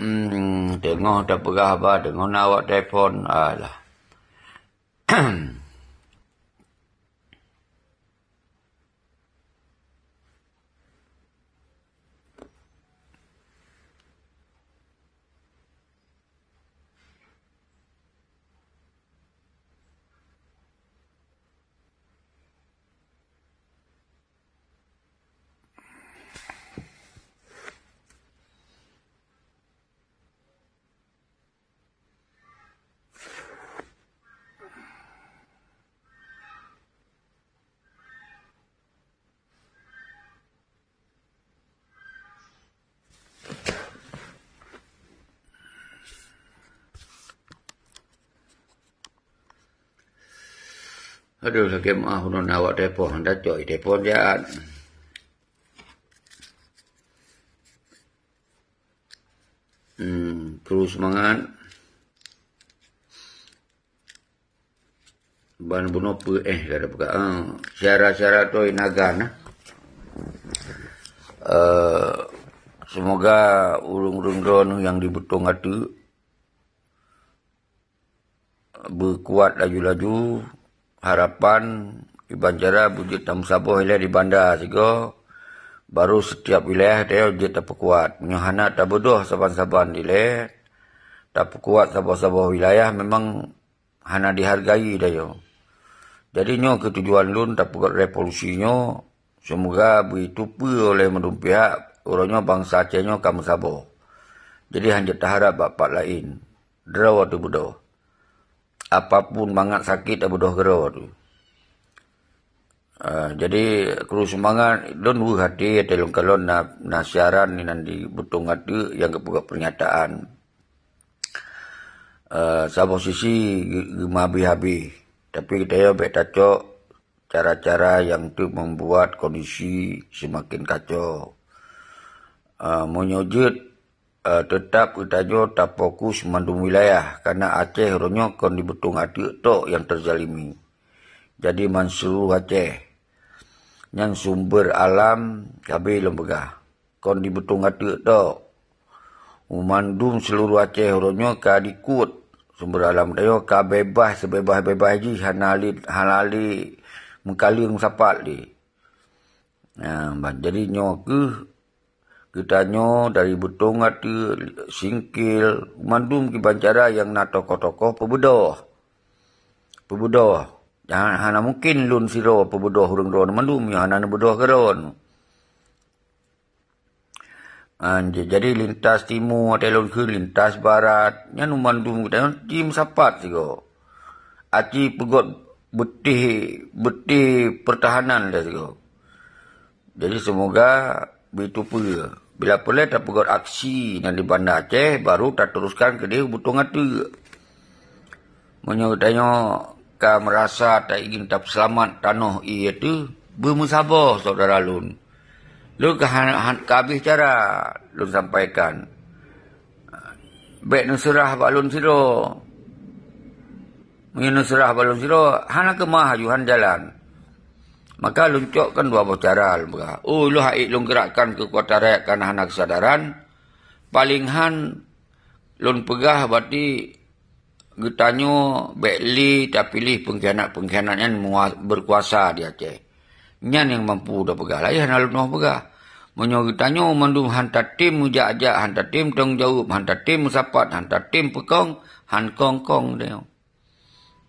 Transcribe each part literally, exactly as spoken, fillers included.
Hmm, teungoh tapeugah haba, teungoh na awak telepon. Alah. Aduh, sakét meuah ulôn awak telepon, handak cok telepon siat. Hmm, terus semangat. Ban bunoe peue, eh, ka tapeugah, ah, syedara-syedara toi naga na. Eh, semoga ureuëng-ureuëng droeneuh nyang di Beutong Ateuk beukuat laju-laju, harapan kiban cara beujeuet tameusaboh ilée di banda sigoe, baru setiap wilayah teuh jeuet tapeukuat. Meunyoe hana tabeudôh saban-saban ilée, tapeukuat saboh-saboh wilayah, memang hana dihargai tanyoe. Jadi nyoe keuh tujuan lôn tapeugét revolusi nyoe, seumoga beuteupeue oleh mandum pihak, uroe nyoe bansa Aceh nyoe ka meusaboh. Jadi hana jeuet taharab bak pat laén, droe teuh beudôh. Apapun mangat sakét tabeudôh keudroe teuh. Ah, jadi, kru seumangat, lôn weueh até, até lôn kalon na, na siaran inan di Beutong Ateuk nyang geupeugah pernyataan. Eh, saboh sisi ge-, geumeuhabéh-habéh. Tapi geutanyoe bék tacok cara-cara nyang teuk membuat kondisi seumaken kacau. Eh, meunyoe jeuet, eh, teutap geutanyoe tafokus mandum wilayah, kareuna Aceh uroe nyoe kon di Beutong Ateuk tok nyang teuzalimi. Jadi, man seuluruh Aceh. Nyan sumber alam, sabe lôn peugah. Kon di Beutong Ateuk tok. Mandum seuluruh Aceh uroe nyoe ka dikot sumber alam tanyoe ka beubaih, seubeubaih-beubaih jih, hana lé, hana lé meukaleueng sapat lé. Nah, ban jadi nyoe keuh geutanyoe dari Beutong Ateuk, Singkil, mandum kiban cara nyang na tokoh-tokoh peubeudôh. Peubeudôh. Jangan, hana mungken lôn sidroe peubeudôh ureuëng droe mandum, nyang hana neubeudôh keudroe. Ah, j-, jadi lintas timu, watée lôn kheun lintas barat, nyan mandum geutanyoe tim sapat sigoe. Aci peugét beutih, beutih pertahanan lé sigoe. Jadi, seumoga beuteupeue. Bila peureulée tapeugét aksi nyang di Banda Aceh, baru tateruskan keudeh u Beutong Ateuk. Meunyoe geutanyoe ka meurasa taingin tapeuseulamat tanoh ié teuh, beumeusaboh syedara lôn. Lôn ka han-, han-, ka habéh cara lôn sampaikan. Bék neuseurah bak lôn sidroe. Meunyoe neuseurah bak lôn sidroe, hana keumah aju han jalan. Maka lôn cok kan dua boh cara lôn peugah. Oh, lôn haiek lôn geurakkan keukuatan rakyat kareuna hana keusadaran. Paleng han lôn peugah, berarti geutanyoe bék lé tapiléh peungkhianat-peungkhianat nyan mua-, beukuasa di Aceh. Nyan nyang mampu tapeugah, laén hana lôn peugah. Meunyoe geutanyoe mandum han tatem meujak-jak, han tatem tanggung jaweueb, han tatem meusapat, han tatem peukong, han kong-kong tanyoe.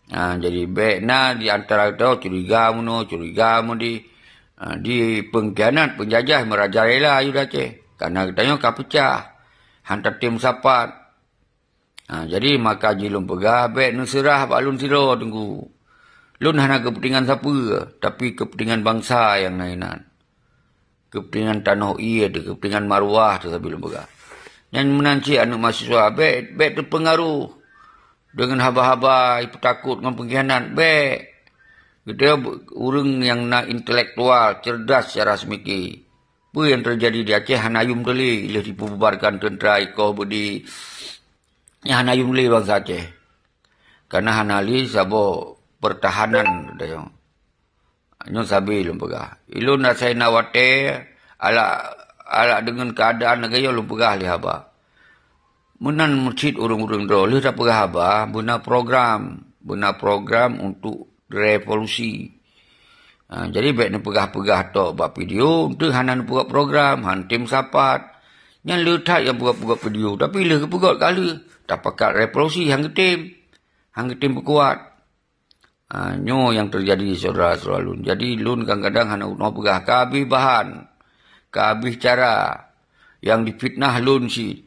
Ha, jadi bék na di antara geutanyoe curiga meunoe, curiga meudi, ha, di peungkhianat, peunjajah meurajalela aju di Aceh. Kareuna geutanyoe ka peucah, han tatem meusapat. Ha, jadi maka jih lôn peugah, bék neuseurah bak lôn sidroe Teungku. Lôn hana keupeuntengan sapeue, tapi keupeuntengan bansa nyang na inan. Keupeuntengan tanoh ié teuh, keupeuntengan maruah teuh sabe lôn peugah. Nyan meunan cit aneuëk mahasiswa, bék, bék teupeungaruh deungon haba-haba jipeutakot ngon peungkhianat, bék. Geutanyoe ureuëng nyang na intelektual, cerdas secara seumiké. Peue nyang teujadi di Aceh hana yum teulé, lheueh jipeububarkan teuntra ikoh beudi, nyang hana yum lé bansa Aceh. Kareuna hana lé saboh peurtahanan geutanyoe. Nyoe sabe lôn peugah. Ilôn asai na watée, alak, alak deungon keuadaan lagée nyoe lôn peugah lé haba. Meunan cit ureuëng-ureuëng droe lheueh tapeugah haba, beuna program, beuna program untuk revolusi. Ha, jadi bék neupeugah-peugah tok bak video, untuk hana neupeugah program, han tem sapat. Nyan le that nyang peugah-peugah video, tapi lheueh geupeugah ka lheueh, tapakat revolusi han geutem, han geutem peukuat. Ha, nyoe nyang teujadi syedara-syedara lôn. Jadi lôn kadang-kadang hana unoe peugah, ka habéh bahan, ka habéh cara, nyang difitnah lôn cit.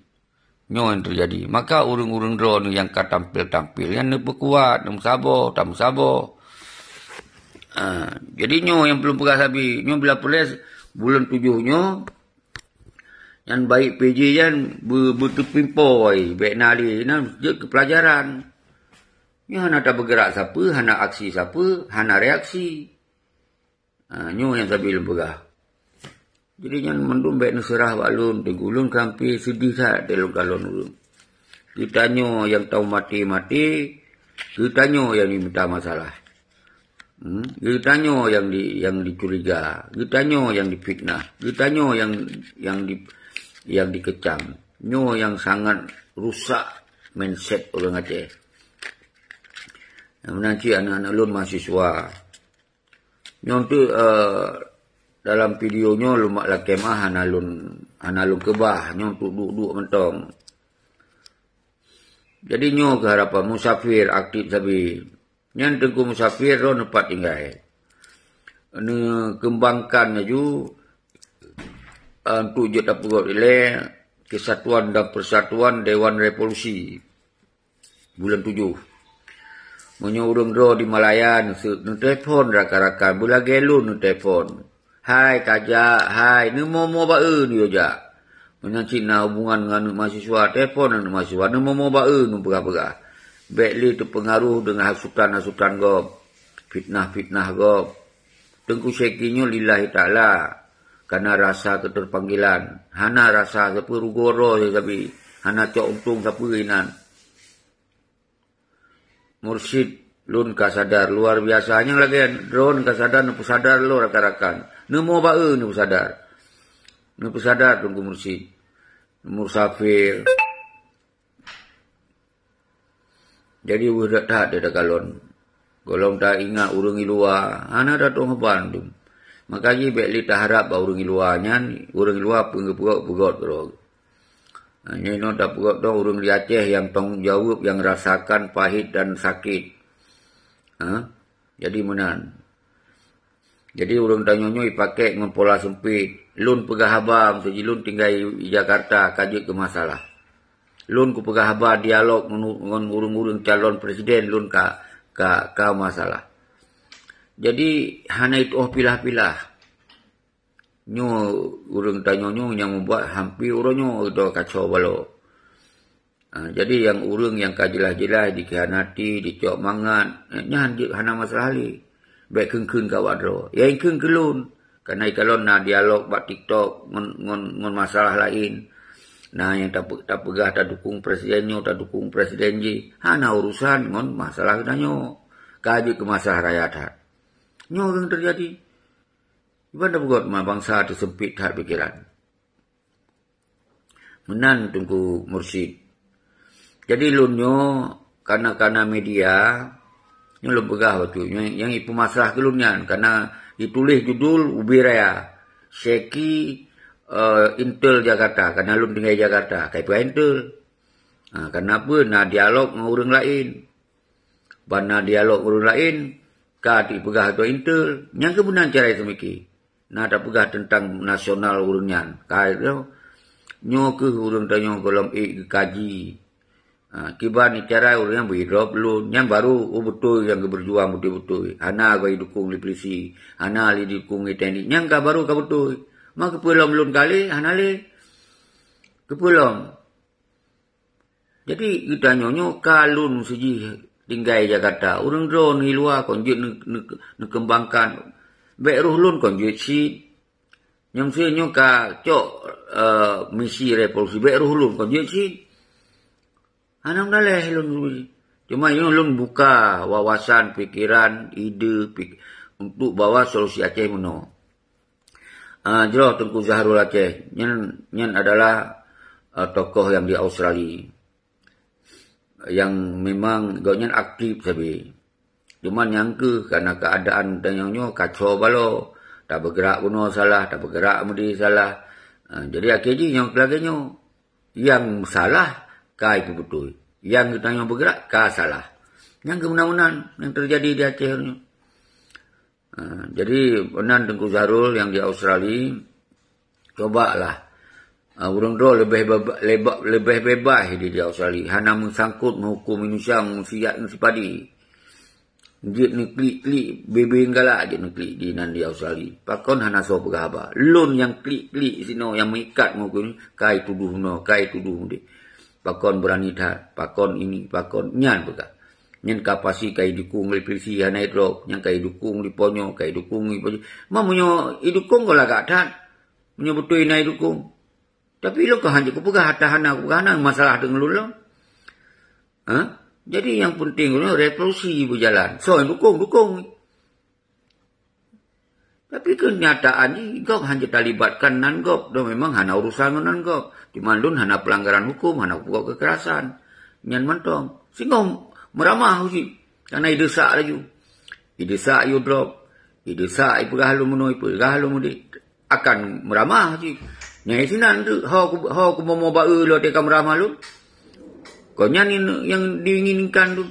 Nyoe nyang teujadi. Maka ureuëng-ureuëng droeneuh nyang ka tampil-tampil, nyan neupeukuat, neumeusaboh, tameusaboh. Ha, jadi nyoe nyang peulôn peugah sabe, nyoe bila puléh buleuen tujoh nyoe, nyan baik P J nyan be-, beuteupimpo ai, bék na lé, na jeuet keu peulajaran. Nyoe hana tabeugerak sapeue, hana aksi sapeue, hana reaksi. Ha, nyoe nyang sabe lôn peugah. Jadi nyan mandum bék neuseurah bak lôn, teungku lôn sampai seudeh that lôn kalon ureuëng. Geutanyoe nyang tahu maté-maté, geutanyoe nyang jimita masalah. Hmm? Geutanyoe nyang di, nyang dicuriga, geutanyoe nyang difitnah, geutanyoe nyang, nyang di, nyang dikecam. Nyoe nyang sangat rusak mindset ureuëng Aceh. Nyang meunan cit aneuëk-aneuëk lôn mahasiswa. Nyoe tu, eh, dalam video nyoe lôn mak lakée meuah hana lôn, hana lôn keubah, nyoe tu duek-duek mantong. Jadi nyoe keuh harapan Musafir aktif sabe. Nyan Teungku Musafir roh neupat tinggai. Neukeumbangkan laju, eh, untuk jeuet tapeugöt ilée Kesatuan dan Persatuan Dewan Revolusi buleuen tujoh. Meunyoe ureuëng droe di Malaya neuseuet neutelepon rakan-rakan, beulagée lôn neutelepon. Hai kajak, hai, neumoe-moe ba-e neuyue jak. Meunyoe cit na hubungan ngon aneuëk mahasiswa, telepon aneuëk mahasiswa, neumoe-moe ba-e neupeugah-peugah. Bék lé teupeungaruh deungon hasutan-hasutan gob, fitnah-fitnah gob. Teungku Syeki nyoe lillahi ta'ala, kana rasa keuteupanggilan, hana rasa sapeue rugoe droe sabe, hana cok untông sapeue inan. Mursyid lôn ka sadar luar biasa. Nyang lagée droe ka sadar, neupeusadar lôn rakan-rakan. Neumoe ba-e neupeusadar. Neupeusadar Teungku Mursyid. Musafir. Jadi weueh that-that takalon. Gohlom taingat ureuëng di luwa, hana tatong haba dum. Maka jih bék lé taharab bak ureuëng di luwa nyan, ureuëng di luwa peugöt-peugöt droe. Ha, nyoe inoe tapeugöt dong ureuëng di Aceh nyang tanggung jaweueb, nyang rasakan pahit dan sakét. Ha? Jadi meunan. Jadi ureuëng tanyoe nyoe jipakée ngon pola seumpét. Lôn peugah haba, meusaji lôn tinggai di Jakarta ka jeuet keu masalah. Lôn kupeugah haba dialog ngon, ngon ureuëng-ureuëng calon presiden lôn ka, ka, ka masalah. Jadi hana jituoh pilah-pilah. Nyoe ureuëng tanyoe nyoe nyang mubuat hampé uroe nyoe droe kacau balau. Ha, jadi nyang ureuëng nyang ka jeulaih-jeulaih dikhianati, dicok mangat, eh, nyan jeuet hana masalah lé. Bék kheun-kheun keu awak droe. Ya kheun keu lôn. Kana ikalon na dialog bak TikTok ngon, ngon, ngon masalah laén. Na nyang tape-, tapeugah tadukong presiden nyoe, tadukong presiden jih. Hana urusan ngon masalah geutanyoe. Ka jeuet keu masalah raya that. Nyoe nyang teujadi. Iban tapeugöt ma bansa teuseumpét that pikeran. Meunan Teungku Mursyid. Jadi lôn nyoe kana-kana media, nyoe lôn peugah bacut, nyang, nyang jipeumasalah keu lôn nyan, kana jituléh judul ubé raya, Syeki, eh, Intel Jakarta, kana lôn tinggai Jakarta, ka jipeugah Intel. Ha, kana peue na dialog ngon ureuëng laén. Ban na dialog ureuëng laén, ka jipeugah ateueh Intel, nyang keuh meunan cara jiseumiké. Na tapeugah teuntang nasional ureuëng nyan. Ka lheueh nyoe keuh ureuëng tanyoe gohlom ék geukaji. Ha, kiban cara ureuëng nyan bri droe lôn, nyan baru, oh, beutôi nyang geubeujuang beutôi-beutôi. Hana geuh jidukong lé pulisi, hana lé jidukong lé TNI. Nyan ka baru ka beutôi. Ma keupeue lom lôn ka lé, hana lé. Keupeue lom? Jadi geutanyoe nyoe ka lôn sijih tinggai Jakarta. Ureuëng droe neuh di luwa kon jeuet neu-, neu-, neukeumbangkan. Bék roh lôn kon jeuet cit. Nyang sie nyoe ka cok, eh, misi revolusi, bék roh lôn kon jeuet cit. Hana meudaleh lôn. Cuma nyoe lôn buka wawasan, pikeran, ide pik-, untuk bahwa solusi Aceh meunoe. Ah, jroh Teungku Zahrul Aceh. Nyan, nyan adalah, ah, tokoh nyang di Australia. nyang memang gobnyan aktif sabe. Cuman nyang keuh karena keuadaan tanyoe nyoe kacau balau, tabeugerak bunoe salah, tabeugerak meudeh salah. Ha, jadi akhé jih nyang lagée nyoe, nyang salah ka ipeubeutôi, nyang geutanyoe beugerak ka salah. Nyang keumeunan-meunan nyang teujadi di Aceh nyoe. Ha, jadi meunan Teungku Zahrul nyang di Australia, cobalah, ha, ureuëng droe leubeh beba-, leba-, leubeh bebas di, di Australia, hana meusangkot meuhuköm manusia, manusia nyang sipadi. Jeuet neuklik-klik, bebe galak jeuet neuklik di nan di Australia. Pakon hana soe peugah haba? Lôn nyang klik-klik sinoe nyang meuikat ngon keunoe, ka itudoh bunoe, ka itudoh mudeh. Pakon beurani that, pakon ini, pakon nyan peugah. Nyan ka pasti ka idukong lé polisi hana idrop, nyan ka idukong lé ponyo, ka idukong lé ponyo. Ma meunyoe idukong kon lagak that. Meunyoe beutôi na idukong. Tapi lôn ka hanjeuet kupeugah, hata hana kupeugah hana masalah deungon lôn lom. Ha? Jadi nyang penting ulôn revolusi beujalan. Soe nyang dukong, dukong. Tapi keunyataan jih gob hanjeuet talibatkan nan gob, dan memang hana urusan ngon nan gob. Cuma lôn hana pelanggaran huköm, hana kupeugah kekerasan. Nyan mantong. Singoh meuramah uji. Karena ideusak laju. Ideusak yue drop. Ideusak ipeugah lôn meunoe, ipeugah lôn mudeh. Akan meuramah cit. Nyang sinan tu, ho ku, ho kumomo ba-e lôn teuka meuramah lôn. Kon nyan nyang, nyang diinginkan tu.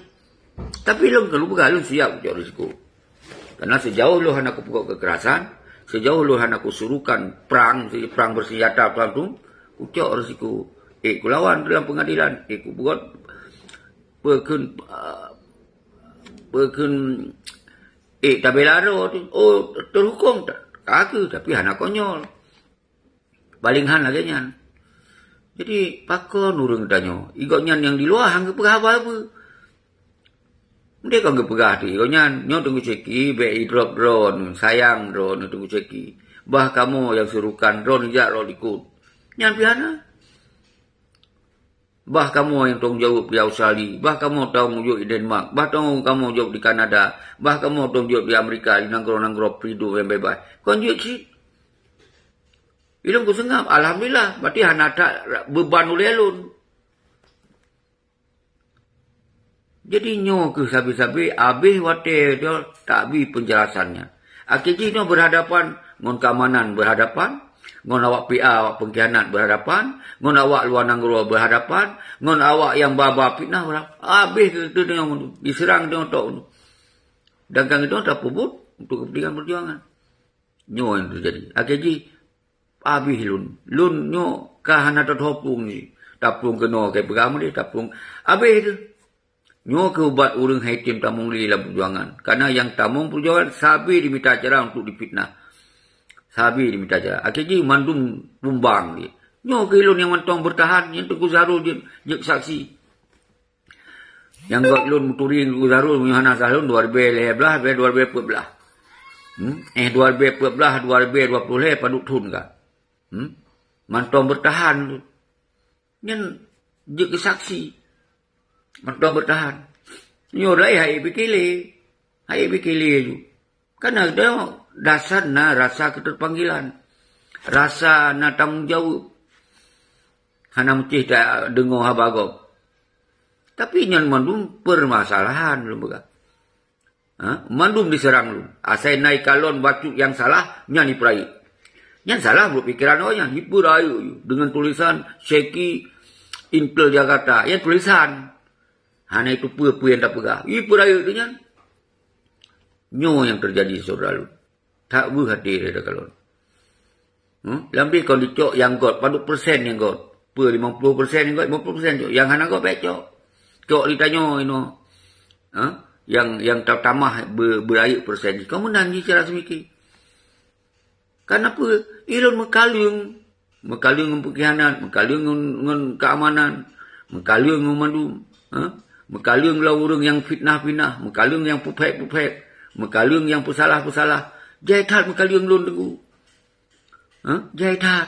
Tapi lôn ka lôn peugah, lôn siap kucok risiko. Karena sejauh lôn hana kupeugah kekerasan, sejauh lôn hana kusuruhkan perang, perang bersenjata, perang tu, kucok risiko. Eh, kulawan dalam pengadilan, eh, kubuat peukheun, ah, peukheun, eh, tabela droe tu. Oh, teuhuköm ta-, ka kheueh, tapi hana konyol. Paling han lagée nyan. Jadi, pakon ureuëng tanyoe? Igob nyan nyang di luwa han geupeugah haba-haba. Mending kon geupeugah tu igob nyan, nyoe Teungku Syeki, bék idrop droe, sayang droe Teungku Syeki. Bah kamoe nyang suruhkan droe jak rot likot. Nyan pih hana. Bah kamoe nyang tanggung jaweueb di Australia, bah kamoe tanggung jaweueb di Denmark, bah tanggung kamoe jaweueb di Kanada, bah kamoe tanggung jaweueb di Amerika, di nanggroe-nanggroe freedom nyang bebas. Kon jeuet cit. Ilôn kuseungab, alhamdulillah, berarti hana that beuban ulée lôn. Jadi nyoe kheueh sabe-sabe abéh watée nyoe tabi penjelasannya. Akhé jih nyoe berhadapan ngon keamanan, berhadapan ngon awak P A, awak pengkhianat berhadapan, ngon awak luwa nanggroe berhadapan, ngon awak nyang ba-ba fitnah berhadapan. Abéh teuh nyoe diserang nyoe tok. Dan kan itu tapeubuet untuk kepentingan perjuangan. Nyoe nyang teujadi. Akhé jih abéh lôn. Lôn nyoe ka hana tatho plueng jih. Taplueng keunoe, kai peugah meudeh, taplueng. Abéh teuh. Nyoe keuh ubat ureuëng hai tem tamong lé lam peujuangan. Karena nyang tamong peujuangan sabe jimita cara untuk difitnah. Sabe jimita cara. Akhé jih mandum tumbang jih. Nyoe keuh lôn nyang mantong bertahan, nyang Teungku Zahrul jeuet, jeuet saksi. Nyang gob lôn meuturi Teungku Zahrul meunyoe hana salah lôn dua ribèe lhèe blah, dua ribèe peuet blah. Hmm? Eh, dua ribèe peuet blah, dua ribèe dua ploh lhèe padub thon ka. Hmm? Mantong bertahan tu. Nyan jeuet keu saksi. Mantong bertahan. Nyoe laén hai pike lé. Hai pike lé ju. Karena dasar na rasa keterpanggilan. Rasa na tanggung jaweueb. Hana meucéh tadeungoe haba gob. Tapi nyan mandum permasalahan lôn peugah. Ha? Mandum diseurang lôn. Asai na ikalon bacut nyang salah, nyan ipeurayeuk. Nyan salah buet pikeran awak nyan. Ipeurayeuk deungon tulisan Syeki Intel Jakarta. Nyan tulisan. Hana itu peue-peue nyang tapeugah. Ipeurayeuk tu nyan. Nyoe nyang teujadi syedara lôn. That weueh até lé takalon. Hmm? Lambeh kon dicok nyang göt, padub persen nyang göt. Peue limong ploh persen nyang göt, limong ploh persen cok. Nyang hana göt bèk cok. Cok ditanyoe inoe. Ha? Nyang, nyang ta-, tamah be-, beurayeuk persen jih. Kon meunan jih cara seumike. Karena peue? Ilôn meukaleueng. Meukaleueng ngon peungkhianat, meukaleueng ngon, ngon keamanan, meukaleueng ngon mandum, ha? Meukaleueng lom ureuëng nyang fitnah-fitnah, meukaleueng nyang peuphèk-peuphèk, meukaleueng nyang peusalah-peusalah. Jai that meukaleueng lôn teungku. Ha? Jai that.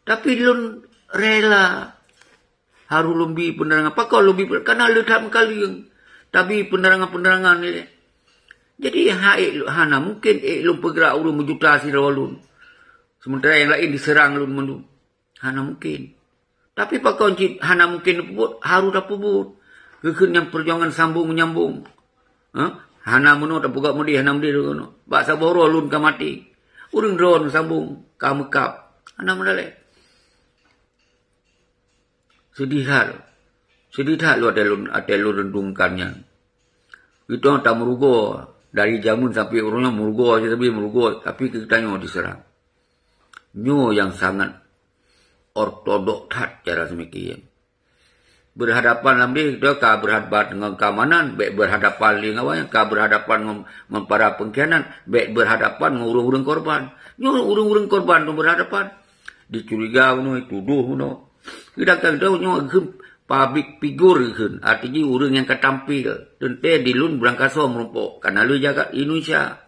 Tapi lôn rela harôh lôn bi peunerangan. Pakon lôn bi peunerangan? Karena le that meukaleueng. Tabi peunerangan-peunerangan ilèe. Jadi, ha ék, hana mungken ék lôn peugrak ureuëng meujuta sidroe lôn. Sementara nyang laén diseurang lôn mandum. Hana mungken. Tapi pakon cit hana mungken peubuet, harôh tapeubuet. Geukheun nyang peujuangan sambung menyambung. Ha? Hana meunoe tapeugah meudeh, hana meudeh. Bak saboh uroe lôn ka maté. Ureuëng droe sambung ka meukab. Hana meudaleh. Seudeh that. Seudeh that lôn até lôn, até lôn reundungkan nyan. Geutanyoe tameurugoe dari jameun sampai uroe nyoe meurugoe, sampai meurugoe, tapi geutanyoe diseurang. Nyoe nyang sangat ortodok that cara seumiki. Beurhadapan lam deh, geutanyoe ka beurhadapan ngon keamanan, bék beurhadapan lé ngon awaknyan, ka beurhadapan ngon, ngon para pengkhianat, bék beurhadapan ngon ureuëng-ureuëng korban. Nyoe ureuëng-ureuëng korban tu beurhadapan. Dicuriga bunoe, ditudoh bunoe. Seudangkan geutanyoe nyoe geukheun public figure geukheun, arti jih ureuëng nyang ka tampil. Teuntée di lôn beurangkasoe meurumpok, kana lheueh jaga Indonesia.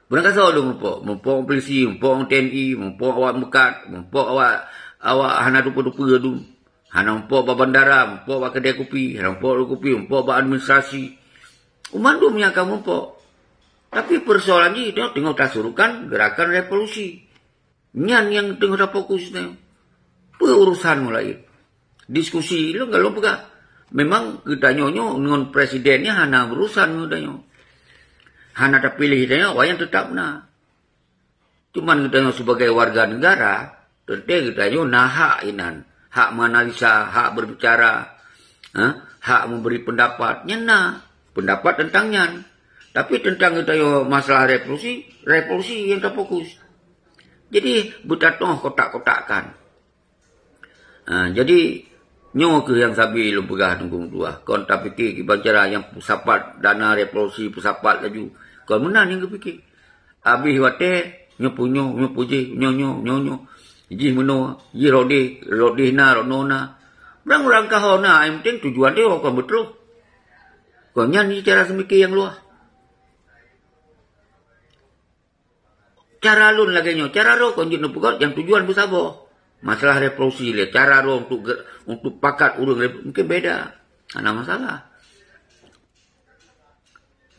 Beurangkasoe lôn meurumpok, meurumpok polisi, meurumpok T N I, meurumpok awak meukat, meurumpok awak, awak hana tupeue-tupeue dum. Hana meurumpok bak bandara, meurumpok bak keudè kupi, hana meurumpok di kupi, meurumpok bak administrasi. Mandum nyang ka meurumpok. Tapi peusoalan jih, teungoh, teungoh tasurukan gerakan revolusi. Nyan nyang teungoh tafokus nyoe. Peue urusan meulaén? Diskusi lôn ka lôn peugah. Memang geutanyoe nyoe ngon presiden nyan hana urusan ngon geutanyoe. Hana tapiléh geutanyoe, awaknyan teutap na. Cuman geutanyoe sibagai warga negara, teuntée geutanyoe na hak inan, hak menganalisa, hak berbicara, ha, hak memberi pendapat. Nyan na pendapat tentang nyan. Tapi tentang geutanyoe masalah revolusi, revolusi nyang tafokus. Jadi, beutatoh kotak-kotakkan. Ha, jadi, nyoe kheueh nyang sabe lôn peugah Teungku meutuah. Kon tapike kiban cara nyang peusapat dana revolusi, peusapat laju. Kon meunan nyang geupike. Abéh watée, nyoe peue nyoe, nyoe peue jih, nyoe, nyoe, nyoe, nyoe. Jih meunoe, jih rot deh, rot deh na, rot noe na. Ureuëng-ureuëng ka ho na, nyang penting tujuan teuh kon beutôi. Kon nyan cara seumike nyang luwah. Cara lôn lagée nyoe, cara droe kon jeuet neupeugét nyang tujuan beusaboh. Masalah revolusi lé, cara droe untuk ge-, untuk pakat ureuëng revo-, mungkin beda. Hana masalah.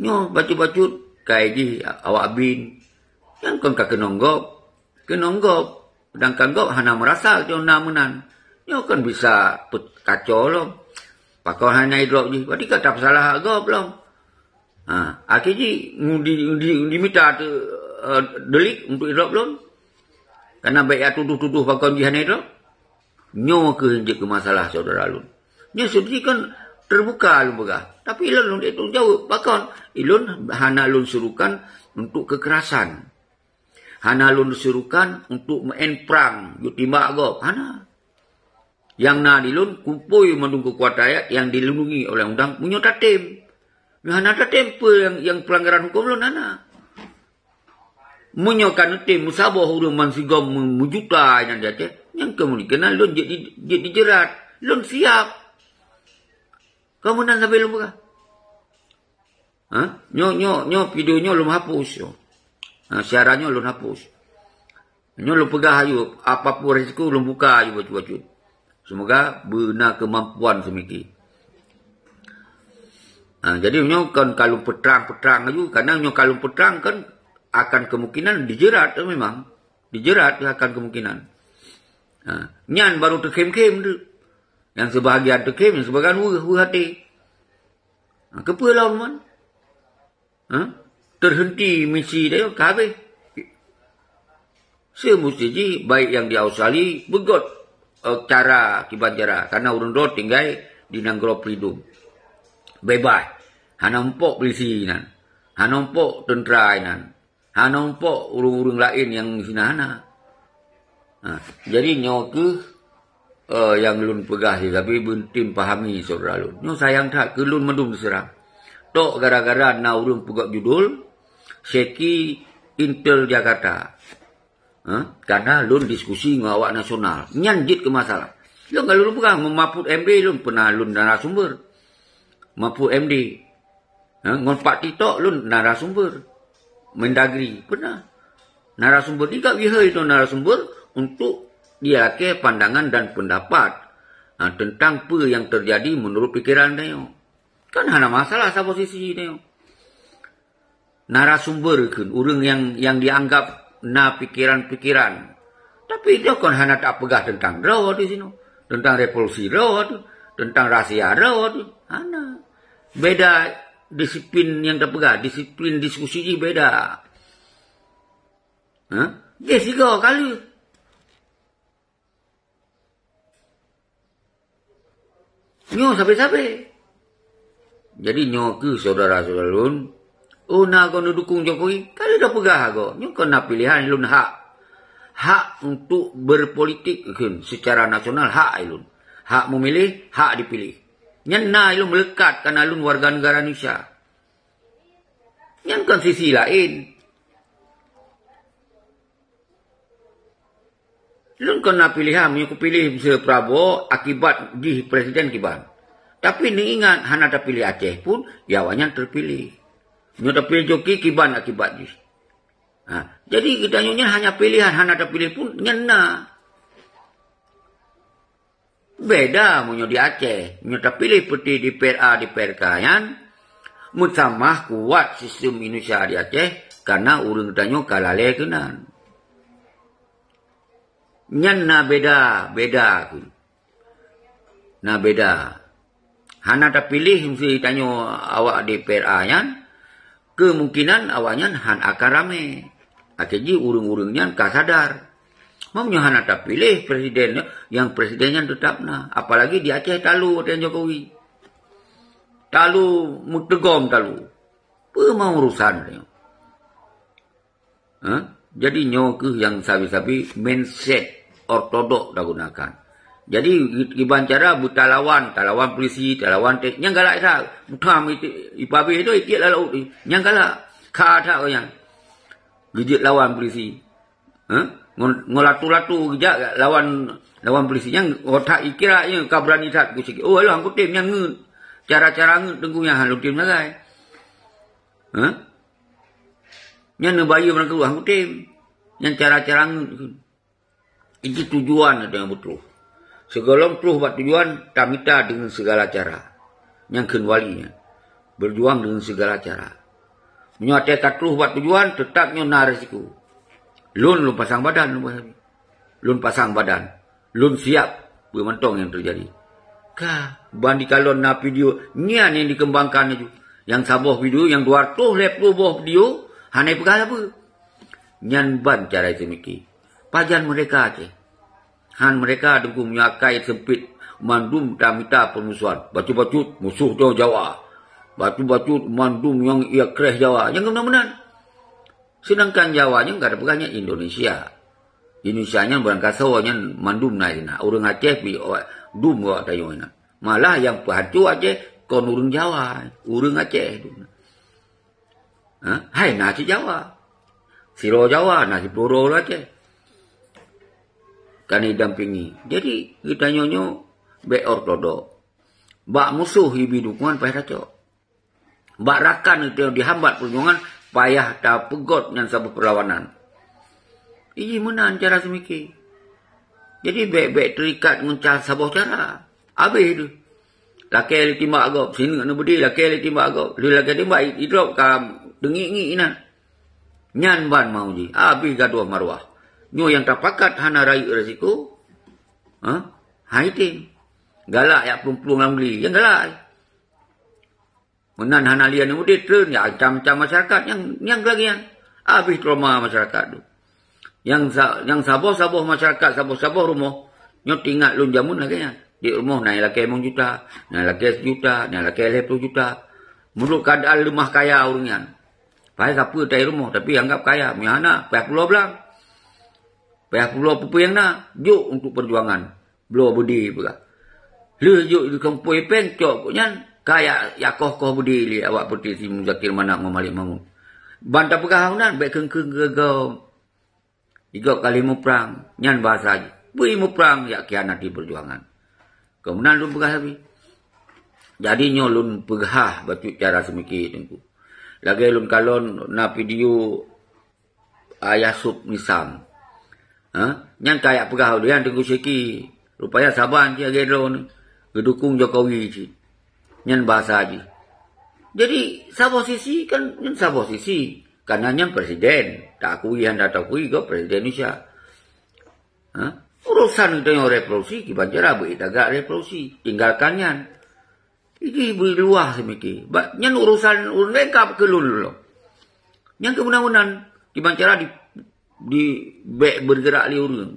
Nyoe bacut-bacut, kai jih awak bin. Nyang kon ka keunong gob. Keunong gob. Sedangkan gob hana meurasa nyoe na meunan. Nyoe kon bisa peukaco lom. Pakon hana idrop jih. Berarti ka tapeusalah gob lom. Ha, akhé jih ngu-, di, di, dimita teu, eh, delik untuk idrop lôn. Karena bék ya tuduh-tuduh pakon jih hana idrop. Nyoe kheueh jeuet keu masalah syedara lôn. Nyoe seudeh kon teubuka lôn peugah. Tapi ilôn lôn ék tanggung jaweueb. Pakon? Ilôn hana lôn surukan untuk keukerasan. Hana lôn surukan untuk meu'en prang, jitimbak gob. Hana. Nyang na di lôn, kumpôi mandum keukuatan rakyat nyang dilindungi oleh undang, meunyoe tatem. Meunyoe hana tatem, peue nyang, nyang peulanggaran huköm lôn hana. Meunyoe ka neutem meusaboh ureuëng bansigom meu-, meujuta inan di Aceh, nyang keuneuk keunan lôn jeuet di-, jeuet dijeurat. Lôn siab. Kon meunan sabe lôn peugah. Ha? Nyoe, nyoe, nyoe video nyoe lôn hapus nyoe. Ha, siaran nyoe lôn hapus. Nyoe lôn peugah ayue, apapun risiko lôn buka ayue bacut-bacut. Semoga beuna keumampuan seumiki. Ha, jadi nyoe kon ka lôn peutrang-peutrang laju, karena nyoe ka lôn peutrang kan akan kemungkinan dijeurat tu memang. Dijeurat tu akan kemungkinan. Ha, nyan baru teukhém-khém tu. Nyang seubahagian teukhém, nyang seubahagian weueh, weueh até. Ha, keupeue lom man? Ha? Teuhenti misi dia ka habéh. Seumusti jih baik nyang di Australia beugöt, eh, cara kiban cara, karena ureuëng droe tinggai di nanggroe freedom. Bebas. Hana muphom polisi inan. Hana muphom teuntra inan. Hana muphom ureuëng-ureuëng laén nyang sinan hana. Ha, jadi nyoe kheueh, eh, nyang lôn peugah lé sabe beutem pahami syedara lôn. Nyoe sayang that keu lôn mandum diseurang. Tok gara-gara na ureuëng peugöt judul, Seki Intel Jakarta. Ha? Karena lôn diskusi ngon awak nasional. Nyan jeuet keu masalah. Lôn ka lôn peugah, ngon Mahfud M D lôn pernah lôn narasumber. Mahfud M D. Ha, ngon Pak Tito lôn narasumber Mendagri, pernah. Narasumber tiga wihai itu narasumber untuk dia lakée pandangan dan pendapat, ha, tentang peue nyang terjadi menurut pikiran dia. Kan hana masalah saboh sisi dia. Narasumber kheun ureuëng nyang, nyang dianggap na pikiran-pikiran. Tapi nyoe kon hana tapeugah teuntang droe teuh sinoe, teuntang revolusi droe teuh, teuntang rahsia droe teuh. Hana. Beda disiplin nyang tapeugah, disiplin diskusi jih beda. Ha? Jih sigoe ka lheueh. Nyoe sabe-sabe. Jadi nyoe keuh syedara-syedara lôn, oh na goe neudukong Jokowi, ka lheueh tapeugah goe. Nyoe kon na pilihan lôn hak. Hak untuk berpolitik kheun secara nasional hak lôn. Hak meumiléh, hak dipiléh. Nyan na lôn meulekat kareuna lôn warga negara Indonesia. Nyan kon sisi laén. Lôn kon na pilihan, meunyoe kupiléh Mister Prabowo, akibat jih presiden kiban. Tapi neuingat, hana tapiléh Aceh pun, ya awaknyan teupiléh. Meunyoe tapiléh Jokowi, kiban akibat jih. Ha, jadi geutanyoe nyan hanya pilihan, hana tapiléh pun, nyan na. Beda meunyoe di Aceh, meunyoe tapiléh peuti di P R A, di P R K nyan, meutamah kuat sistem Indonesia di Aceh, kareuna ureuëng geutanyoe ka lalée keunan. Nyan na beda, beda keuh. Na beda. Hana tapiléh meuseuti tanyoe awak di P R A nyan, kemungkinan awaknyan han akan ramé. Akhé jih ureuëng-ureuëng nyan ka sadar. Meunyoe hana tapiléh presiden, nyang presiden nyan teutap na. Apalagi di Aceh talu watée Jokowi. Talu meuteugom talu. Peue mau urusan tanyoe? Ha? Jadi nyoe keuh nyang sabe-sabe mindset ortodok tagunakan. Jadi kiban cara beutalawan, talawan polisi, talawan te-, nyang galak that. Mutam itu ipabeh tu ikit lalu nyang galak. Ka that nyan. Geujeuet lawan polisi. Ha? Ngon, ngon latu-latu geujak lawan, lawan polisi. Nyang otak ikira nya ka berani that ku sikit. Oh, alah angkutem nyang ngeut. Cara-cara ngeut teungku nyang halom tim sagai. Ha? Nyan neubayeue meunan keudua, han kutem. Nyan cara-cara ngeut. Itu tujuan nyang beutôi. Sigohlom troh bak tujuan, tamita deungon segala cara. Nyang kheun wali nyan. Berjuang deungon segala cara. Meunyoe até ka troh bak tujuan, teutap nyoe na risiko. Lôn, lôn pasang badan, lôn pasang. Lôn pasang badan. Lôn siap peue mantong nyang teujadi. Ka, ban dikalon na video nyan nyang dikembangkan laju. Nyang saboh video, nyang dua reutôh lhée ploh boh video, hana peugah sapeue. Nyan ban cara itu miki. Pajan mereka Aceh. Han mereka dukung meunyoe akai seumpit mandum tamita peumusuhan. Bacut-bacut musuh nyoe Jawa. Bacut-bacut mandum nyang ia kreh Jawa. Nyang meunan-meunan. Sedangkan Jawa nyan ka tapeugah nyan Indonesia. Indonesia nyan beurangkasoe nyan mandum na sinan. Ureuëng Aceh pi dum awak tanyoe nyan. Malah nyang peuhanco Aceh kon ureuëng Jawa, ureuëng Aceh tu. Ha? Hai na cit Jawa. Sidroe Jawa, na siplôh droe ureuëng Aceh. Ka didampingi. Jadi geutanyoe nyoe bék ortodok. Bak musoh ibi dukungan payah tacok. Bak rakan itu yang dihambat perjuangan, payah tapeugot nyan saboh perlawanan. Iji meunan cara seumike. Jadi bék-bék terikat ngon ca-, saboh cara. Habéh tu. Lakée lé timbak gob, sineuk neubeudé lakée lé timbak gob. Lheueh lakée timbak i-, idrop ka teungiek-ngiek inan. Nyan ban mau jih, habéh gadoh maruah. Nyoe nyang tapakat hana rayeuk resiko, ha? Hai tem. Galak yak plueng-plueng lam gali, nyang galak. Meunan hana lian udép treun, ya ancam-ancam masyarakat nyang, nyang lagée nyan. Habéh trauma masyarakat tu. Nyang sa-, nyang saboh-saboh masyarakat, saboh-saboh rumoh, nyoe teuingat lôn jameun lagée nyan. Di rumoh na lakée limong juta, na lakée sejuta, na lakée lhée ploh juta. Meunurot keuadaan leumah kaya ureuëng nyan. Pai sapeue tai rumoh, tapi anggap kaya. Meunyoe hana, payah pulo blang. Payah pulo peue-peue nyang na, jok untuk perjuangan. Bloe beudé peugah. Lheueh jok di kampung ipén cok kok nyan, ka yak, yak koh-koh beudé lé awak peuti si Muzakir Manaf ngon Malik Mahmud. Ban tapeugah awaknyan, bék kheun-kheun keu gob. Di gob ka lheueh muprang, nyan bahasa jih. Bui muprang yak khianati perjuangan. Keu meunan lôn peugah sabe. Jadi nyoe lôn peugah bacut cara seumike teungku. Lagée lôn kalon na video Ayah Sup Misang. Ha? Nyang ka yak peugah uleh nyan Teungku Syeki. Rupanya saban cit lagée droe ni. Geudukong Jokowi cit. Nyan bahasa jih. Jadi, saboh sisi kan, nyan saboh sisi. Karena nyan presiden. Takui han tatakui gob presiden Indonesia. Ha? Urosan geutanyoe revolusi, kiban cara beu tagak revolusi. Tinggalkan nyan. Ini beuluwah seumike. Ba-, nyan urosan ureuëng laén ka keu lôn lom. Nyan keu meunan-meunan, kiban cara di, di bék bergerak lé ureuëng.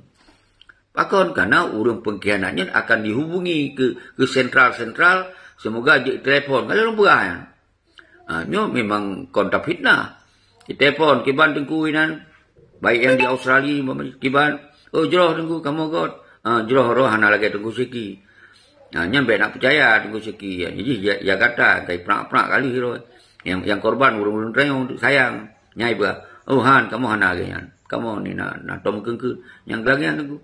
Pakon? Karena ureuëng pengkhianat nyan akan dihubungi ke, ke sentral-sentral, semoga jeuet telepon. Kalau ureuëng peugah nyan. Ha, nyoe memang kon tafitnah. Ditelepon, "Kiban Teungku inan?" Baik yang di Australia, umpama, "Kiban, oh, jroh Teungku, kamoe göt." Ha, jroh roh hana lagée Teungku Syeki. Ha, nyan bék nak peucaya Teungku Syeki. Jadi, ya, ya gata, kai prak-prak kali roh. Yang, yang korban ureuëng-ureuëng teunyong sayang. Nyai bah, "Oh, han, kamoe hana lagée nyan. Kamoe ni na, na tom keungkeut." Nyang lagée nyan Teungku.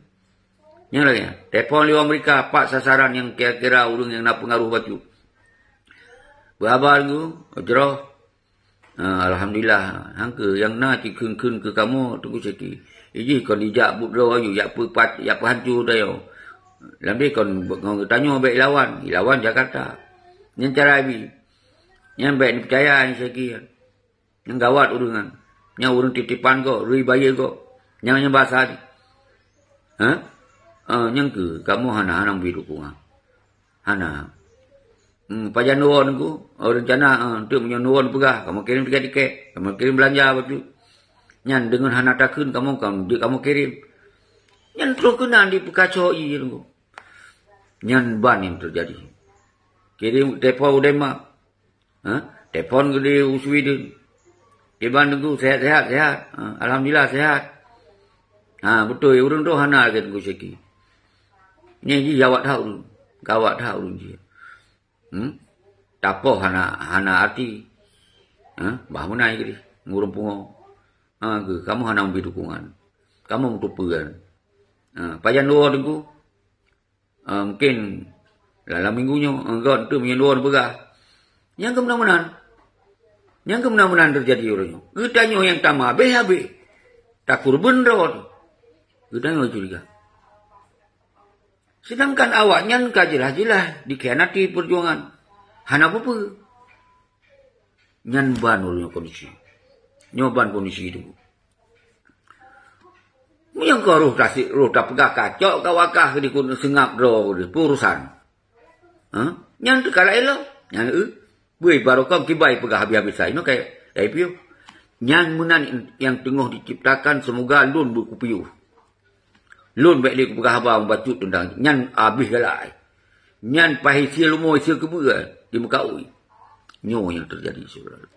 Nyang lagée nyan. Telepon lewat Amerika, pat sasaran nyang kira-kira ureuëng nyang na peungaroh bacut. Beuhaba Teungku, jroh. Ah, alhamdulillah. Hangke nyang na cikheun-kheun keu kamoe Teungku Syeki. Ijih kon dijak buet droe ayue, jak peupat, jak peuhanco tanyoe. Lam deh kon ngon geutanyoe bék ilawan, ilawan Jakarta. Nyan cara bi. Nyan bék neupeucaya nyan Syeki. Nyang gawat ureuëng nyan. Nyang ureuëng titipan gob, rui bayeue gob. Nyang, nyang basa jih. Ha? Ah, nyang keu kamoe hana, hana bri dukungan. Hana. Hmm, pajan droe Teungku, oh, rencana, ah, untuk meunyoe droe peugah, kamoe kirim tiket-tiket, kamoe kirim belanja bacut. Nyan deungon hana takheun kamoe, kam, jeuet kamoe kirim. Nyan troh keunan dipeukaco ié Teungku. Nyan ban nyang teujadi. Kirim telepon u Denmark. Ha? Telepon geude u Sweden. Kiban Teungku, sehat-sehat, sehat. Ha, alhamdulillah, sehat. Ha, beutôi, ureuëng tu hana lagée Teungku Syeki. Nyan jih gawat that ureuëng. Gawat that ureuëng jih. Hmm? Tapoh hana, hana arti. Ha? Bah meunan jih, ngureueng pungo. Ha, keu kamoe hana meubi dukungan. Kamoe meutupeue kan. Ha, pajan droe Teungku. Ah, mungkin lam, lam minggu nyoe, ah, göt tu meunyoe droe peugah. Nyang keu meunan-meunan. Nyang keu meunan-meunan teujadi uroe nyoe. Geutanyoe nyang tamah habéh-habéh. Takurban droe tu. Geutanyoe curiga. Sedangkan awaknyan ka jeulaih-jeulaih dikhianati peujuangan. Hana peue-peue. Nyan ban uroe nyoe kondisi. Nyoe ban kondisi tu. Meunyoe ka roh tasik, roh tapeugah kacok ka wakah dikon seungab droe deh, peue urosan. Ha? Nyan teuka laén lom. Nyan, eh, bui barokong kibai peugah habis-habisan. Nyoe kai, kai piôh. Nyan meunan nyang teungoh diciptakan, semoga lôn beukupiôh. Lôn bék lé kupeugah haba mubacut teuntang nyan, habéh galak. Nyan paih sie lumoe, sie keubeue di muka ui. Nyoe nyang teujadi, syedara.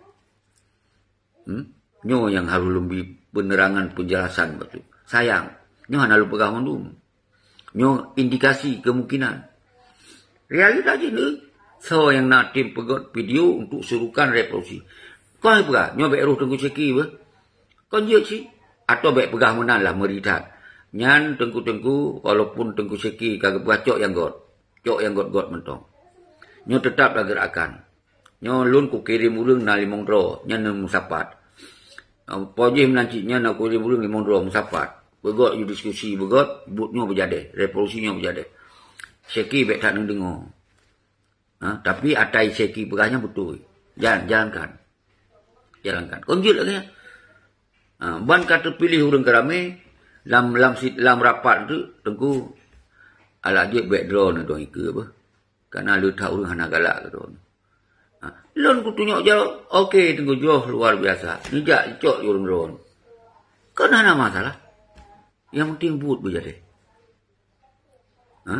Hmm? Nyoe nyang harôh lôn bi peunerangan, peunjelasan bacut. Sayang, nyoe hana lôn peugah mandum. Nyoe indikasi kemungkinan. Realita jih nyoe, soe nyang na tem peugöt video untuk serukan revolusi. Kon peugah, nyoe bék roh Teungku Syeki beuh. Kon jeuet cit. Atawa bék peugah meunan lah, meuri that. Nyan Teungku-teungku, walaupun Teungku Syeki ka geupeugah cok nyang göt. Cok nyang göt-göt mantong. Nyoe teutap lah geurakan. Nyoe lôn kukirém ureuëng na limong droe, nyan meusapat. Ah, po jih meunan cit nyan na kukirém ureuëng limong droe meusapat. Beugöt yue diskusi beugöt, buet nyoe beujadeh, revolusi nyoe beujadeh. Syeki bék that neudeungoe. Ha, tapi atai Syeki peugah nyan beutôi. Jalan, jalankan. Jalankan. Kon jeuet lagée nyan. Ha, ban ka teupiléh ureuëng keu ramé, lam, lam sit-, lam rapat tu, Teungku, alah jeuet bék droeneuh dong ikeue beuh. Karena le that ureuëng hana galak keu droeneuh. Ha, lôn kutunyok jaroe, oke, Teungku, jroh luar biasa. Neujak cok ureuëng droeneuh. Kon hana masalah. Nyang penting buet beujadeh. Ha?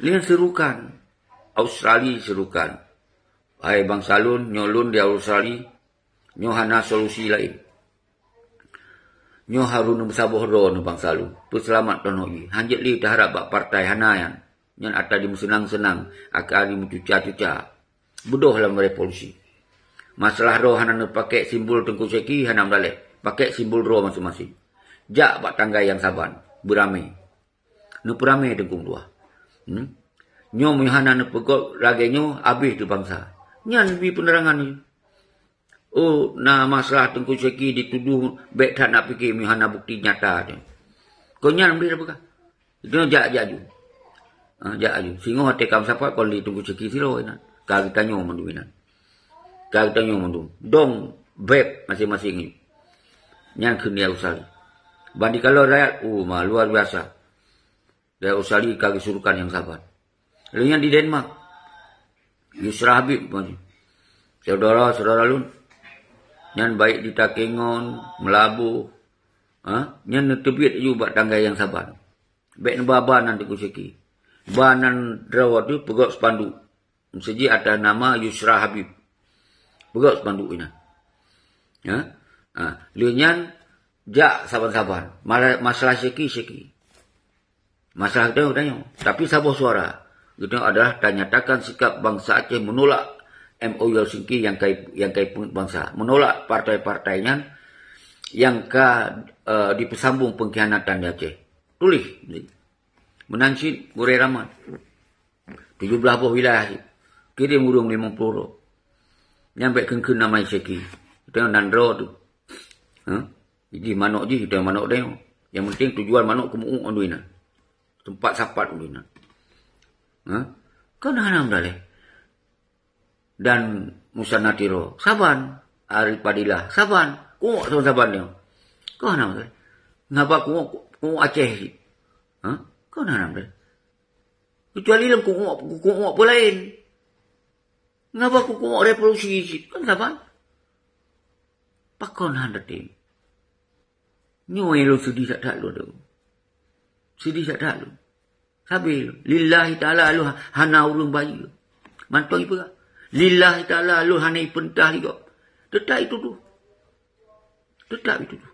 Nyan serukan. Australia serukan. Hai bansa lôn, nyoe lôn di Australia, nyoe hana solusi laén. Nyoe harôh neumeusaboh droeneuh bansa lôn. Peuseulamat droeneuh jih. Hanjeuet lé taharab bak partai, hana nyan. Nyan atra jimeuseunang-seunang, atra jimeucuca-cuca. Beudôh lam revolusi. Masalah droe hana neupakék simbol Teungku Syeki, hana meudaleh. Pakék simbol droe maséng-maséng. Jak bak tanggai nyang saban, beuramé. Neupeuramé Teungku meutuah. Hmm? Nyoe meunyoe hana neupeugöt lagée nyoe, habéh teuh bansa. Nyan bi peunerangan nyoe. Oh, na masalah Teungku Syeki dituduh, bék that nak pike meunyoe hana bukti nyata nyoe. Kon nyan bri tapeugah. Nyoe jak, jak aju. Ha, jak aju. Singoh até ka meusapat kon lé Teungku Syeki sidroe inan. Ka geutanyoe mandum inan. Ka geutanyoe mandum. Dong beb maséng-maséng nyoe. Nyan kheun dia usai. Ban dikalon rakyat, oh, ma, luar biasa. Dan Australia ka geusurukan nyang saban. Lheueh nyan di Denmark, Yusra Habib, syedara-syedara lôn, nyan baik di Takengon, Meulaboh, ha, nyan neuteubiet laju bak tanggai nyang saban. Bék neuba ban nan Teungku Syeki. Ban nan droe teuh peugöt spanduk. Meuseujid atas nama Yusra Habib. Peugöt spanduk inan. Ya. Ha, lheueh nyan jak saban-saban. Mala-, masalah Syeki, Syeki. Masalah geutanyoe, geutanyoe. Tapi saboh suara. Geutanyoe adalah tanyatakan sikap bansa Aceh menolak M O U Helsinki nyang kai, nyang kai peungeuet bansa. Menolak partai-partai nyan nyang ka, eh, dipeusambong pengkhianatan di Aceh. Tuléh. Meunan cit gurée ramat. Tujoh blaih boh wilayah cit. Kirém ureuëng limong ploh droe. Nyan bék kheun-kheun nama Syeki. Geutanyoe nan droe teuh. Ha? Jih manök jih, geutanyoe manök tanyoe. Nyang penting tujuan manök keu meu-uek ngon inan. Teumpat sapat ngon inan. Ha? Kon hana meudaleh. Dan Musa Natiro, saban. Arif Fadilah, saban. Kuok saban-saban nyoe. Kon hana meudaleh. Ngapa kuok, kuok Aceh cit? Ha? Kon hana meudaleh. Kecuali lom kuok, kuok peue laén. Ngapa kuok revolusi cit? Kon saban. Pakon hana tem. Nyoe lôn seudeh that-that lôn. Seudeh that-that lôn. Sabe lôn. Lillahi ta'ala lôn hana ureuëng bayeue. Mantong ipeugah. Lillahi ta'ala lôn hana ipeurintah lé gob. Teutap itudoh. Teutap itudoh.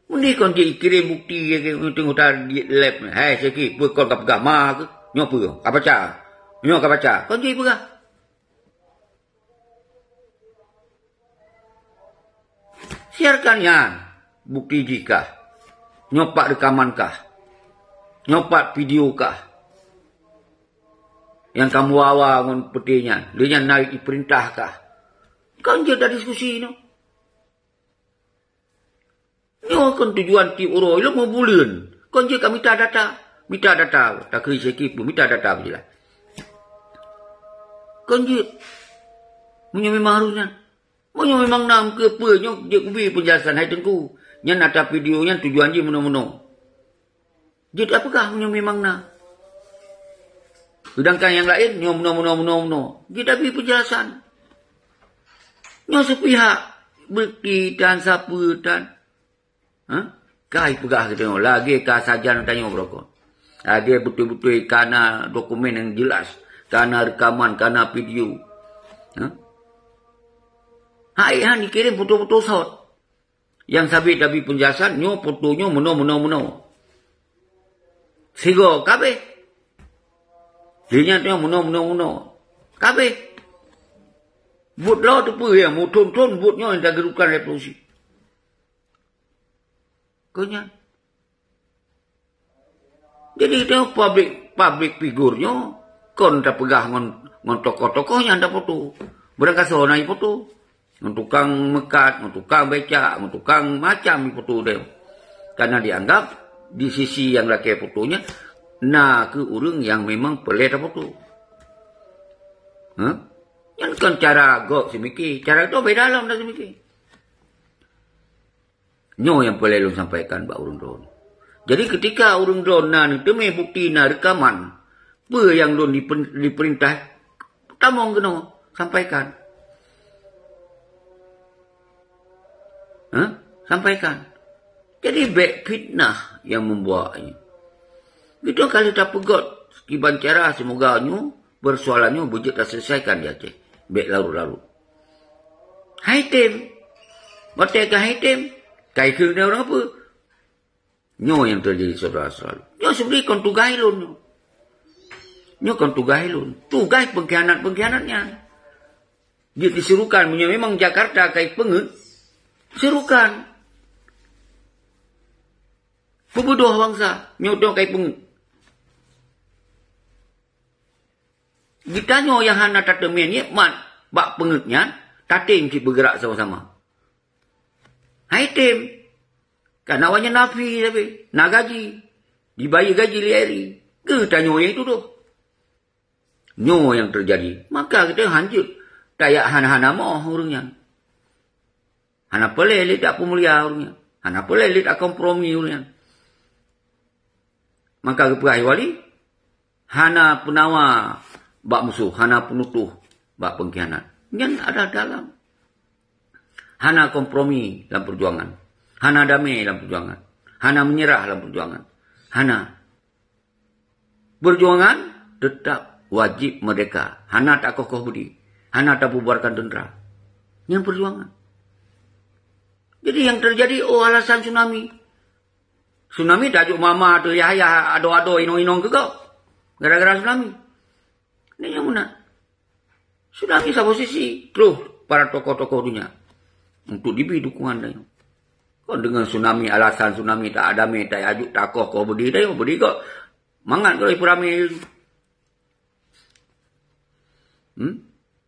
Meunyoe kon jih ikirém bukti, teungoh ta di lab, "Hai Syeki, peue kon ka peugah ma keuh? Nyoe peue? Ka baca. Nyoe ka baca." Kon jih ipeugah. Siarkan nyan, bukti jih kah? Nyoe pat reukaman kah? Nyoe pat video kah? Nyang kamoe awa ngon peuté nyan, lé nyan na ipeurintah kah? Kon jeuet tadiskusi nyoe. Nyoe kon tujuan tiep uroe lom meubuleuen. Kon jeuet ka mita data. Mita data, takheun Syeki peue, mita data beujeulaih. Kon jeuet. Meunyoe memang harôh nyan. Meunyoe memang na, keupeue nyoe jeuet kubi peunjelasan hai Teungku. Nyan ata video nyan tujuan jih meunoe-meunoe. Jeuet tapeugah meunyoe memang na. Seudangkan nyang laén nyoe meunoe, meunoe, meunoe, meunoe. Jeuet tabi peunjelasan. Nyoe seupihak bukti tan sapeue tan. Ha? Ka ipeugah geutanyoe, lagée ka sajan tanyoe beurokon. Lagée beutôi-beutôi ka na dokumen nyang jeulaih, ka na reukaman, ka na video. Ha? Hai han ikirém foto-foto sot. Nyang sabe tabi peunjelasan, nyoe foto nyoe meunoe, meunoe, meunoe. Sigoe kabeh. Lé nyan nyoe meunoe, meunoe, meunoe. Kabeh. Buet droe teupeue nyang meuthon-thon buet nyoe nyang tageurukan revolusi. Kon nyan. Jadi, teuh public, public figure nyoe kon tapeugah ngon, ngon tokoh-tokoh nyang tafoto. Beurangkasoe na ifoto. Ngon tukang meukat, ngon tukang becak, ngon tukang macam ifoto deh. Karena dianggap di sisi nyang lakée foto nyan na keuh ureuëng nyang memang peureulée tafoto. Hah? Nyan kon cara gob seumiké, cara gob beda lom dah seumiké. Nyoe nyang peureulée lôn sampaikan bak ureuëng droe. Jadi, keutika ureuëng droe na neuteumé bukti, na reukaman, peue nyang lôn dipen-, dipeurintah, tamong keunoe, sampaikan. Hah? Sampaikan. Jadi, bék fitnah nyang meubuak nyoe. Beutôi ka lheueh tapeugöt kiban cara, seumoga nyoe, peusoalan nyoe beujeuet taseuleusaikan di Aceh. Bék larot-larot. Hai tem. Watée ka hai tem, ka ikheun ureuëng apa? Nyoe nyang teujadi, syedara-syedara. Nyoe seubri kon tugaih lôn nyoe. Nyoe kon tugaih lôn. Tugaih peungkhianat-peungkhianat nyan. Jeuet disurukan, meunyoe memang Jakarta ka ipeungeuet, surukan. Peubeudoh bansa, nyoe ka ipeungeuet. Geutanyoe nyang hana tateumé nikmat bak peungeuet nyan, tatem cit beugeurak sama-sama. Hai tem, kana awaknyan na fee sabe, na gaji, dibayeue gaji lé RI. Geutanyoe nyang itudoh. Nyoe nyang teujadi. Maka geutanyoe hanjeuet tajak hana-hana moh ureuëng nyan. Hana peureulée lé tapeumulia ureuëng nyan. Hana peureulée lé takompromi ureuëng nyan. Maka geupeugah wali, hana peunawa bak musoh, hana peunutoh bak peungkhianat. Nyan ada dalam. Hana kompromi lam peujuangan. Hana damé lam peujuangan. Hana meunyeurah lam peujuangan. Hana. Peujuangan teutap wajéb meurdéhka. Hana takoh-koh beudé. Hana tabubarkan teuntra. Nyan peujuangan. Jadi nyang teujadi, oh, alasan tsunami. Tsunami tajok mama tu yah-yah ado-ado inong-inong keu gob. Gara-gara tsunami. Ni nyang meunan. Tsunami saboh sisi, troh para tokoh-tokoh dunia untuk dibri dukungan tanyoe. Kon deungon tsunami, alasan tsunami tak damé, tak ajuk, takoh-koh beudé tanyoe, beudé gob. Mangat gob ipeuramé. Hmm?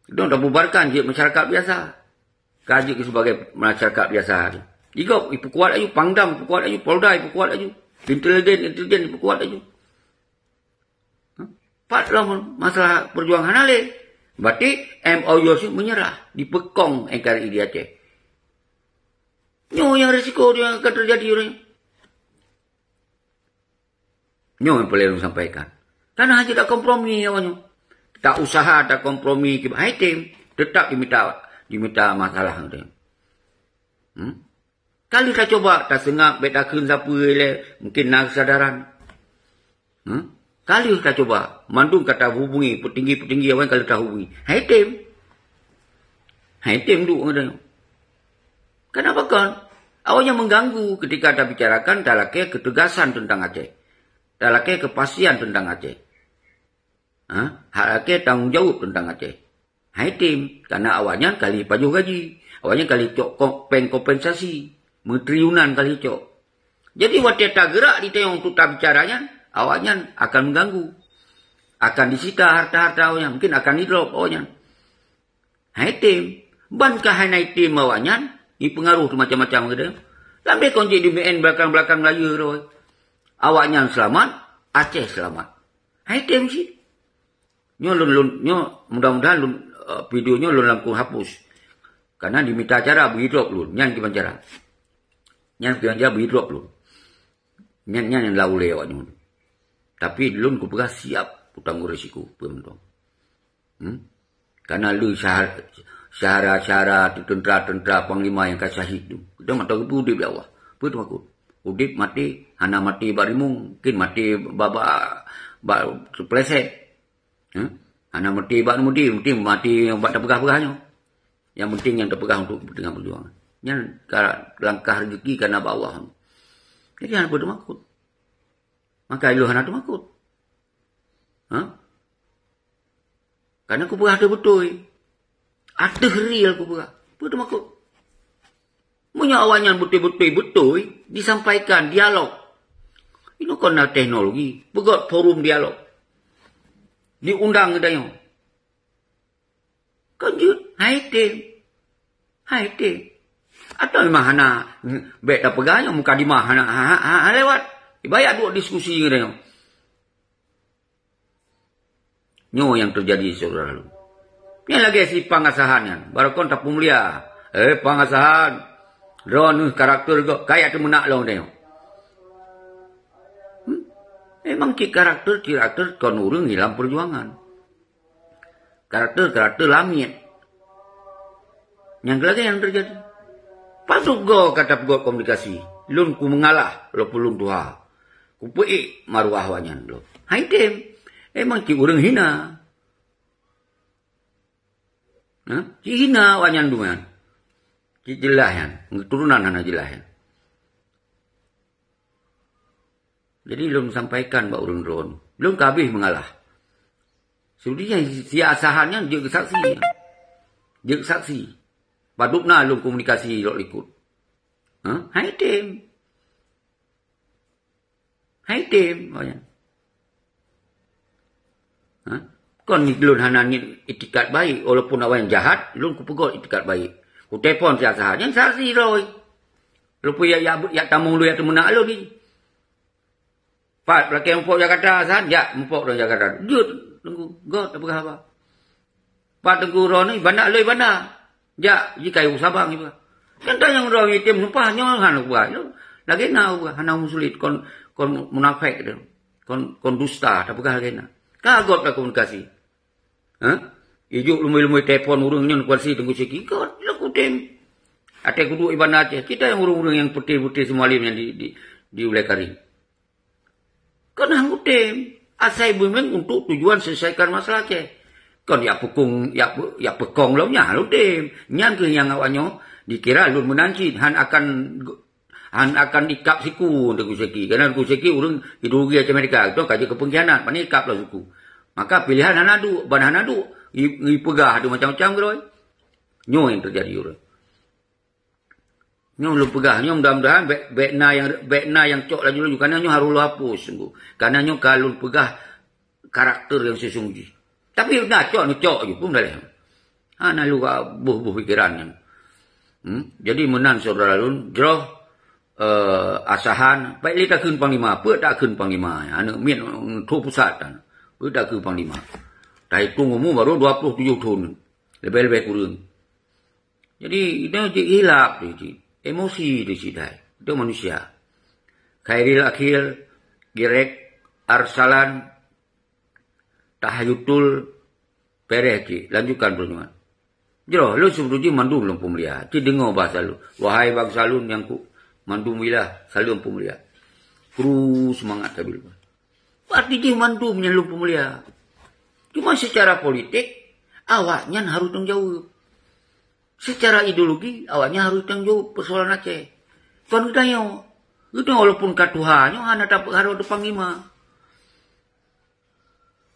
Dong tabubarkan jeuet masyarakat biasa. Ka jeuet keu sebagai masyarakat biasa. Igob ipeukuat laju, Pangdam ipeukuat laju, Polda ipeukuat laju, intelijen, intelijen ipeukuat laju. Hmm? Pat lom masalah peujuangan hana lé. Berarti M O U meunyeurah, dipeukong N K R I di Aceh. Nyoe nyang risiko nyang akan teujadi uroe nyoe. Nyoe nyang peureulée lôn sampaikan. Karena hana takompromi awak nyoe. Tak usaha takompromi, hai tem, teutap jimita, jimita masalah ngon tem. Hmm? Ka lheueh tacoba, taseungab, bék takheun sapeue ilée, mungkin na keusadaran. Hmm? Ka lheueh tacoba, mandum ka tahubungi peutinggi-peutinggi awai ka lheueh tahubungi. Hai tem. Hai tem duek ngon tanyoe. Kenapa kon? Awaknyan mengganggu ketika tabicarakan, talakée ketegasan teuntang Aceh. Talakée kepastian teuntang Aceh. Ha? Hak lakée tanggong jaweueb teuntang Aceh. Hai tem, karena awaknyan ka lheueh pajoh gaji. Awaknyan ka lheueh cok ko-, péng kompensasi. Meutriunan ka lheueh cok. Jadi watée tageurak di tanyoe untuk tabicara nyan, awaknyan akan mengganggu. Akan disita harta-harta awaknyan, mungkin akan didrop awaknyan. Hai tem, ban ka hana item awaknyan, ipeungaruh teuh macam-macam keu tanyoe. Lambeh kon jeuet di-M N belakang-belakang layue roh. Awaknyan seulamat, Aceh seulamat. Hai tem cit. Nyoe lôn, lôn, nyoe mudah-mudahan lôn, eh, video nyoe lôn langsung hapus. Karena dimita cara bri drop lôn, nyan kiban cara. Nyan kiban cara bri drop lôn. Nyan, nyan nyang lau lé awak nyoe. Tapi lôn kupeugah siap kutanggong risiko, peue mantong. Hmm? Karena lé syahara-, syahara-syahara, teuntera-teuntera, panglima nyang ka syahid tu. Kita mantong geupeu udeb di Allah. Peue teumakot? Udeb maté, hana maté bak rimueng, mungkin maté bak, bak, bak teupleset. Ha? Hana meuti bak mudi, meuti mati bak tapeugah-peugah nyoe. Yang penting nyang tapeugah untuk kepentingan perjuangan. Nyan ka langkah rezeki kana bak Allah. Jadi hana peue teumakot. Maka ilôn hana teumakot. Ha? Karena kupeugah ateueh beutôi. Ateueh real kupeugah. Peue teumakot? Meunyoe awaknyan beutôi-beutôi beutôi disampaikan dialog. Inoe kon na teknologi, peugöt forum dialog. Diundang geutanyoe. Kon jeuet, hai tem. Hai tem. Atawa memang hana, bék tapeugah nyoe mukadimah hana, ha, ha, ha, ha lewat. Ibayak duek diskusi geutanyoe. Nyoe nyang teujadi, syedara lôn. Nyan lagée si Pang Asahan nyan, barokon tapeumulia. Eh, Pang Asahan, droeneuh karakter gob kajak teumeunak lom tanyoe. Hmm? Memang cit karakter, cit karakter kon ureuëng hilang perjuangan. Karakter-karakter lamiet. Nyang lagée nyang teujadi. Padub goe ka tapeugöt komunikasi. Lôn ku meungalah, walaupun lôn tuha. Kupeuék maruah awaknyan lom. Hai tem. Memang cit ureuëng hina. Ha? Cit hina awaknyan dum nyan. Cit jeulaih nyan. Keuturonan hana jeulaih nyan. Jadi lôn sampaikan bak ureuëng droen, lôn ka habéh meungalah. Seudeh nyan si Asahan nyan jeuet keu saksi. Jeuet keu saksi. Padub na lôn komunikasi lok likot. Ha? Hai tem. Hai tem, awaknyan. Ha? Kon lôn hana niet itikad baik, walaupun awaknyan jahat, lôn kupeugöt itikad baik. Kutelepon si Asahan, nyan saksi droe. Lôn peue jak, jak, jak tamong lôn jak teumeunak lôn ni. Pat, lakée mupok Jakarta, Asahan, jak mupok lôn Jakarta. Jeuet, Teungku, göt tapeugah haba. Pat Teungku droeneuh, banda lôn banda. Jak, jikayu Sabang ipeugah. Kan tanyong droe item sumpah nyoe hana kupeugah. Lagée na kupeugah, hana musulit kon, kon munafék tu. kon, kon dusta, tapeugah lagée na. Ka göt ka komunikasi. Ha? Ijok lumboi-lumboi telepon ureuëng nyan kuaci Teungku Syeki. Göt, lôn kutem. Até kuduek Ibanna Aceh. Kita yang ureuëng-ureuëng yang putih-putih semua alim yang di, di, di ulai karim. Keunan kutem. Asai beumeung untuk tujuan selesaikan masalah Aceh. Kon yak pekong, yak, yak pekong lom nyan lôn tem. Nyan keuh nyang awak nyoe dikira lôn meunan cit, han akan, han akan dikap siku Teungku Syeki. Karena Teungku Syeki ureuëng ideologi Aceh Amerika, itu ka jeuet keu pengkhianat, pane ikap lah siku. Maka pilihan hana duek, ban hana duek, i, ipeugah ada macam-macam keudroe. Nyoe yang terjadi ureuëng. Nyoe lôn peugah, nyoe mudah-mudahan bék, bék na nyang, bék na nyang cok laju-laju, karena nyoe harôh lôn hapus sungguh. Karena nyoe ka lôn peugah karakter nyang sesungguh jih. Tapi na cok, neucok ju pun dah lé. Hana lôn ka boh-boh pikiran nyan. Hmm? Jadi meunan syedara lôn, jroh, eh, Asahan, bék lé takheun panglima, peue takheun panglima, aneuk miet, eh, tho pusat tan. Peue takheun panglima. Tahitung umu baru dua puluh tujoh thon. Leubeh-leubeh kureueng. Jadi, itu jih hilap tu cit. Emosi tu cit hai. Itu manusia. Khairil Akhil, Girek, Arsalan, Tahayutul, Pereh cit. Lanjutkan perjuangan. Jroh, lôn seubeutôi jih mandum lôn peumulia. Cit deungoe bahasa lôn. Wahai bangsa lôn nyang ku mandum wilayah, saleuem peumulia. Kru seumangat tabi leubeh. Arti jih mandum nyan lôn peumulia. Cuma secara politik, awak nyan harôh tanggung jaweueb. Secara ideologi, awak nyan harôh tanggung jaweueb persoalan Aceh. Kon geutanyoe. Geutanyoe walaupun ka tuha nyoe hana tapeuharap depan panglima.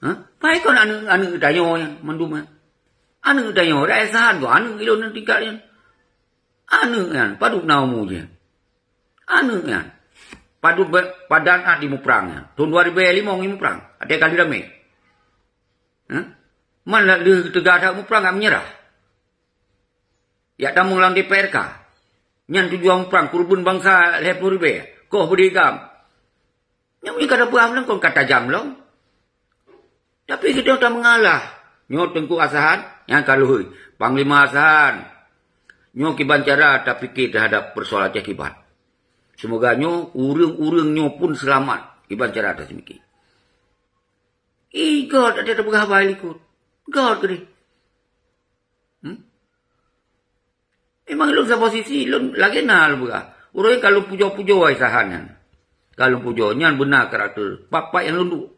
Ha? Pai kon aneuk-aneuk geutanyoe nyan mandum nyan. Aneuk geutanyoe, dak Asahan tu, aneuk ilôn nyan tingkat nyan. Aneuk nyan, padub na umu jih. Aneuk nyan. Padub be-, padan ah di muprang nyan. Thon dua ribu lima ngi muprang. Até kali ramé. Ha? Man lheueh teuga that muprang ka menyerah. Yak tamong lam D P R K. Nyan tujuan muprang, kurban bangsa lhèe ploh ribèe. Koh beudé gam. Nyan meunyoe ka tapeuhah lom kon ka tajam lom. Tapi geutanyoe ta meungalah. Nyoe Teungku Asahan, nyan ka lheueh. Panglima Asahan. Nyoe kiban cara tapike teuhadap persoalan Aceh kiban. Seumoga nyoe ureuëng-ureuëng nyoe pun seulamat kiban cara taseumike. Ih, göt até tapeugah haba likot. Göt keudeh. Hmm? Memang lôn saboh sisi, lôn lagée na lôn peugah. Ureuëng ka lôn pujoe-pujoe Asahan nyan. Ka lôn pujoe, nyan beuna karakter. Pat-pat nyang lôn duek.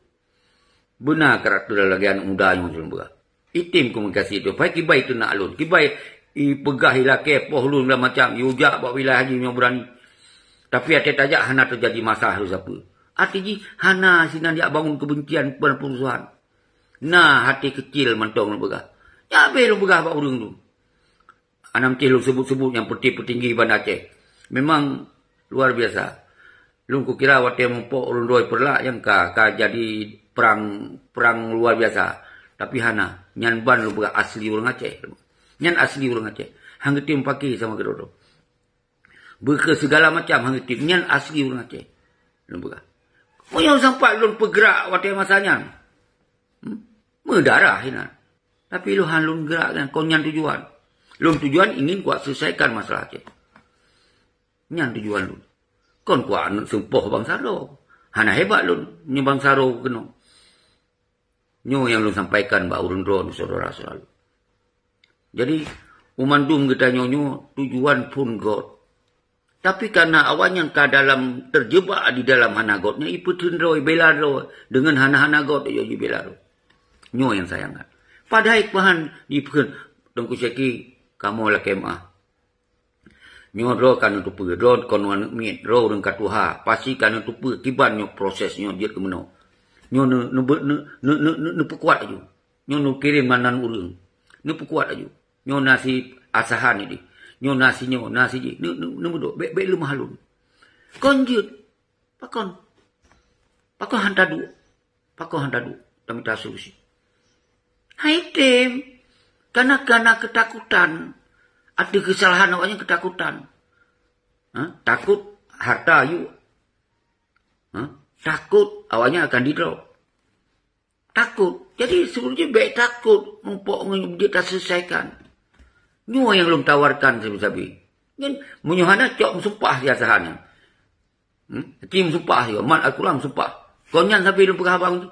Beuna karakter lagée aneuk muda nyoe lôn peugah. Item komunikasi tu. Pai kibai teunak lôn. Kibai ipeugah ilakée poh lôn segala macam. Iujak bak wilayah jih nyoe beurani. Tapi até tajak hana teujadi masalah lôn sapeue. Arti jih hana sinan jak bangun keubencian peurmusuhan. Na até keucil mantong lôn peugah. Nyan habéh lôn peugah bak ureuëng tu. Hana meusti lôn seubut-seubut nyang peutinggi-peutinggi Banda Aceh. Memang luar biasa. Lôn kukira watée muphom ureuëng droe Peureulak nyang ka, ka jadi perang, perang luar biasa. Tapi hana, nyan ban lôn peugah asli ureuëng Aceh. Nyan asli ureuëng Aceh. Han geutem pake sama keudroe-droe. Beuke segala macam han geutem, nyan asli ureuëng Aceh. Lôn peugah. Meunyoe sampat lôn peugrak watée masa nyan, hmm? Meudarah inan. Tapi lôn han lôn geurak nyan, kon nyan tujuan. Lôn tujuan ingin kuat selesaikan masalah Aceh. Nyan tujuan lôn. Kon kuat aneuk seupoh bansa droe. Hana hebat lôn nyoe bansa droe keunoe. Nyoe nyang lôn sampaikan bak ureuëng droe syedara-syedara lôn. Jadi, meumandum geutanyoe nyoe tujuan phon göt. Tapi karena awaknyan ka dalam, terjebak di dalam hana göt nyan, ipeuteun droe, ibela droe, deungon hana-hana göt jibela droe. Nyoe nyang sayang that. Padahai peuhan jipeuhan Teungku Syeki kamoe lakée meu'ah. Nyoe droe ka neuteupeue, droe kon aneuk miet, droe ureuëng ka tuha, pasti ka neuteupeue kiban nyoe proses nyoe jeuet keu meunoe. Nyoe neu-, neubeu-, neu-, neu-, neu-, neu-, neupeukuat laju. Nyoe neukirém nan-nan ureuëng. Neupeukuat laju. Nyoe na si Asahan ideh. Nyoe na si nyoe, na si jih. Neu-, neu-, neumeudok, bék, bék leumah lôn. Kon jeuet. Pakon? Pakon han taduek? Pakon han taduek? Tamita solusi. Hai tem. Karena, karena ketakutan. Ada kesalahan awaknya ketakutan. Ha? Takut harta yuk. Ha? Takut awaknya akan di-drop. Takot. Jadi, sebenarnya baik takot muphom ngon jeuet taselesaikan. Nyoe nyang lôn tawarkan sabe-sabe. Nyan, meunyoe hana cok meusumpah si Asahan nyan. Hmm? Ci meusumpah yo, mat Al-Quran meusumpah. Kon nyan sabe lôn peugah haba nyoe.